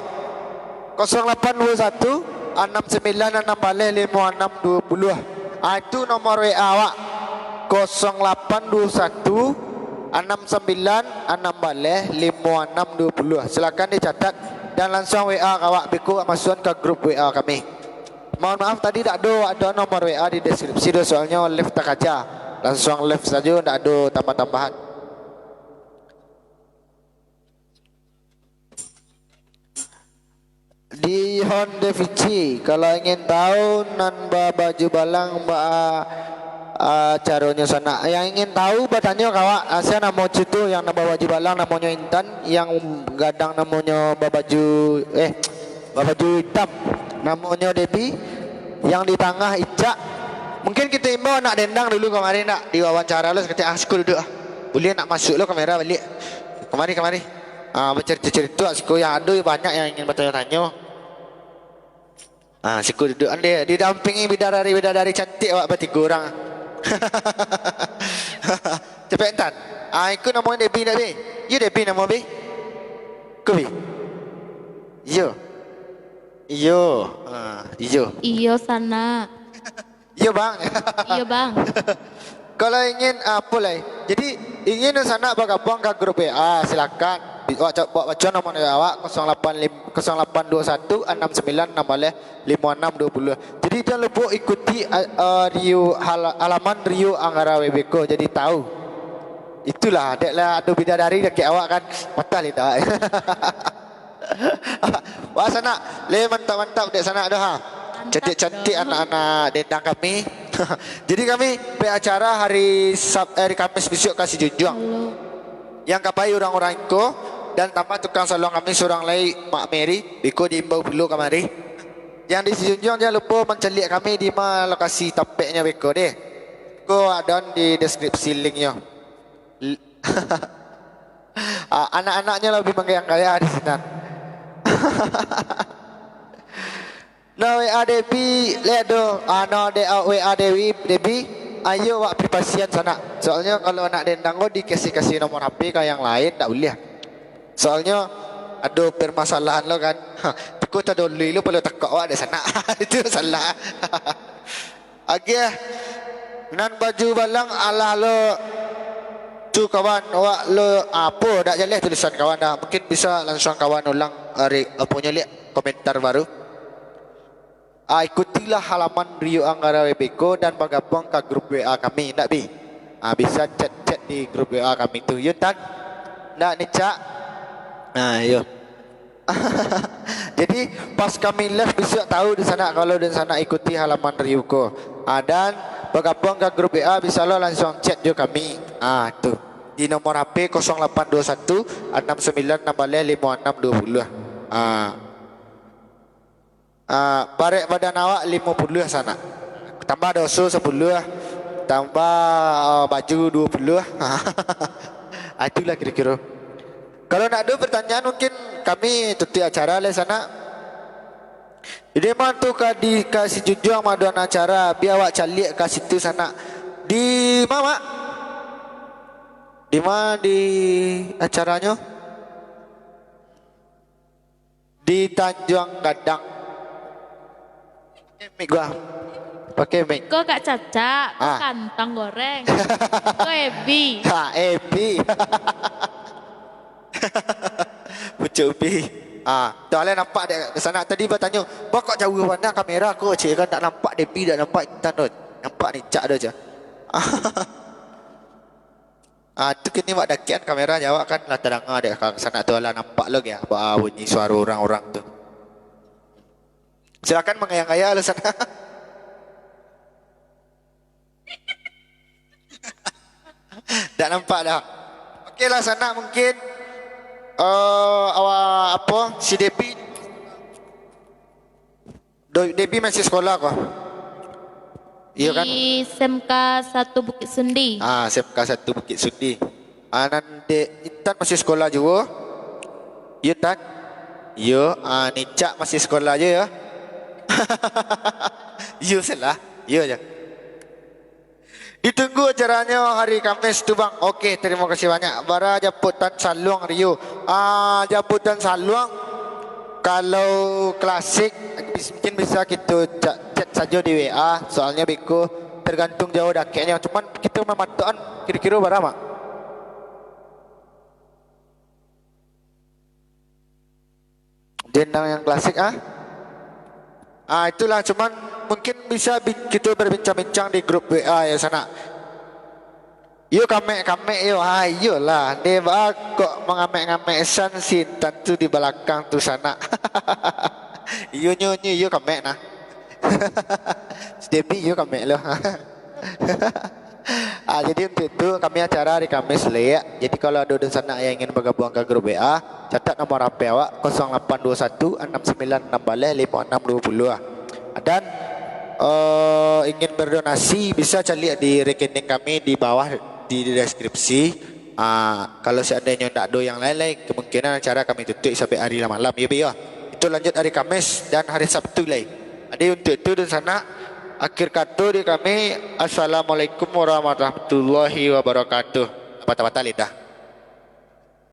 Kosong lapan duo satu, anam sambilan anam baleh limo anam duo puluah. Ah, itu nomor W A awak. Kosong lapan duo satu, anam sambilan anam baleh limo anam duo puluah. Silakan dicatat dan lansuang W A ka awak, beko masuakan ka grup W A kami. Mohon maaf, tadi dak ado, ado nomor W A di deskripsi tu, soalnyo live takaja. Lansuang live sajo, dak ado tambah-tambahan. Di Honda Vici, kalau ingin tahu nan babaju balang, ba-, Ah, caronyo sanak. Yang ingin tahu, batanyo ka awak. Ah, sia namo tu, yang babaju balang namonyo Intan, yang gadang namonyo babaju, eh, babaju itam namonyo Debi, yang di tangah Icak. Mungkin kito imbau anak dendang dulu kamari, nak diwawancara lo saketek, ah, siko duduk, ah. Buliah nak masuak lo kamera baliak. Kamari, kamari. Ah, bacarito-carito, ah, siko yang ado banyak yang ingin batanyo-tanyo. Ah, siko duduk, ande didampingi bidadari-bidadari cantik awak batigo urang. Capek, Intan. Ah, iko namonyo Debi, ndak, Bi? Iyo, Debi namo, Bi? Ko, Bi? Iyo. Iyo. Ah, iyo. Iyo, sanak. Iyo, Bang. Iyo, Bang. Kalau ingin, ah, apo lai? Jadi, ingin sanak bagabuang ka grup W A, silakan. Bi-, wak ca-, wak baco nomor W A awak, kosong lapan lim-, kosong lapan dua satu anam sambilan anam baleh limo anam dua puluh. Jadi, jan lupo ikuti, ah, ah, Rio hala-, halaman Rio Anggara W B ko, jadi tahu. Itulah, dek lah ado bidadari dakek awak kan, patah lidah awak. Wah, sanak, le mantap-mantap dek sanak tu, ha. Mantap. Cantik-cantik dong anak-anak dendang kami. Jadi kami baacara hari Sab-, eh, hari Kamis bisuak ka Sijunjuang. Halo. Yang ka pai urang-urang iko, dan tambah tukang saluang kami surang lai, Mak Mary, beko diimbau pulo kamari. Yang di Sijunjuang jan lupo mancaliak kami di ma lokasi tampeknyo beko deh. Ko ado di deskripsi linknyo. L-, Ah, anak-anaknyo labiah manggaya-gaya di sinan. Nah, W A Debi, liek tu. Ah, no, de-, ah, W A Dewi, Debi, ayo wak privasian sanak. Soalnyo kalau anak dendang ko dikasih-kasih nomor H P ka yang lain, ndak buliah. Soalnyo ado permasalahan lo kan. Ha, tu ko tadolui lo palo takok wak dek sanak. Itu salah. Agiah, nan baju balang alah lo tu kawan, awak lo apo, dak jaleh tulisan kawan dah. Mungkin bisa lansuang kawan ulang ari aponyo liek komentar baru. Ah, ikutilah halaman Rio Anggara W B ko dan bagabuang ka grup W A kami, ndak Bi? Ah, bisa chat-chat di grup W A kami tu. Yo, Tan? Ndak ni, Cak? Ah, yo. Jadi, pas kami live bisuak tahu dunsanak kalau dunsanak ikuti halaman Rio ko. Ah, dan bagabuang ka grup W A, bisa lo lansuang chat jo kami. Ah, tu. Di nomor H P kosong lapan dua satu anam sambilan anam baleh limo anam dua puluh. Ah. Ah, barek badan awak limo puluah sanak. Tambah doso sapuluah, tambah, ah, baju duo puluah. Ah, itulah kiro-kiro. Kalau ndak ado pertanyaan, mungkin kami tutuik acara lai sanak. Jadi, ma tu ka di, ka Sijunjuang maduan acara, bia awak caliak ka situ sanak. Di ma, Mak? Di ma di acaranyo? Di Tanjuang Gadang. Pakai mic gua. Pakai mic. Ko Kak Caca, ko Ah. kantang goreng. Ko Ebi. Ha, Ebi. Pucuk ubi. Ah, tu alai nampak dek sanak tadi batanyo, "Ba kok jauah bana kamera ko?" Cek kan, "Dak nampak Debi, dak nampak Intan doh. Nampak ni Cak doh je." Ah, tu kini wak dakian kamera, jawab kan lah tadanga dek ka sanak tu, alah nampak lo ge, ba bunyi suaro urang-urang tu. Silakan manggaya-gaya lo sanak. Dak nampak dah. Oke lah sanak, mungkin, eh, awak apo, si Debi Do-, Debi masih sekolah ko? Iyo kan? Di S M K satu Bukit Sundi. Ah, S M K satu Bukit Sundi. Ah, nan dek Intan masih sekolah juo? Iyo, Tan? Iyo, ah, Nicak masih sekolah juo, yo? Iyo, salah. Iyo je. Ditunggu acaranyo hari Kamis tu, Bang. Oke, terima kasih banyak. Bara japutan saluang, Rio? Ah, japutan saluang, kalau klasik, bis-, mungkin bisa kito ca-, chat sajo di W A, soalnyo beko tergantung jauah dakeknyo. Cuman kito mamatokan kiro-kiro bara, Mak? Dendang yang klasik, ah? Ah, itulah, cuman mungkin bisa bi-, kito berbincang-bincang di grup W A yo, sanak. Yo, kamek-kamek yo. Ah, iyolah, deh, ba kok mangamek-ngamek san si Intan tu di balakang tu, sanak. Iyo, nyo, nyo, iyo kamek nah. Si Debi, iyo kamek lo. Ah, jadi untuk itu, kami acara hari Kamis, Lek. Jadi kalau ado dunsanak yang ingin bergabung ke grup W A, catat nomor H P awak, kosong lapan dua satu, anam sambilan anam baleh, limo anam dua puluh. Dan, eh, ingin berdonasi, bisa caliak di rekening kami di bawah, di, di deskripsi. Ah, kalau seandainya ndak ado yang lain lai, kemungkinan acara kami tutup sampai hari lah malam, ya, Bi, ya. Itu lanjut hari Kamis dan hari Sabtu lai. Jadi untuk itu, dunsanak, akhir kato di kami, Assalamualaikum warahmatullahi wabarakatuh. Patah-patah lidah.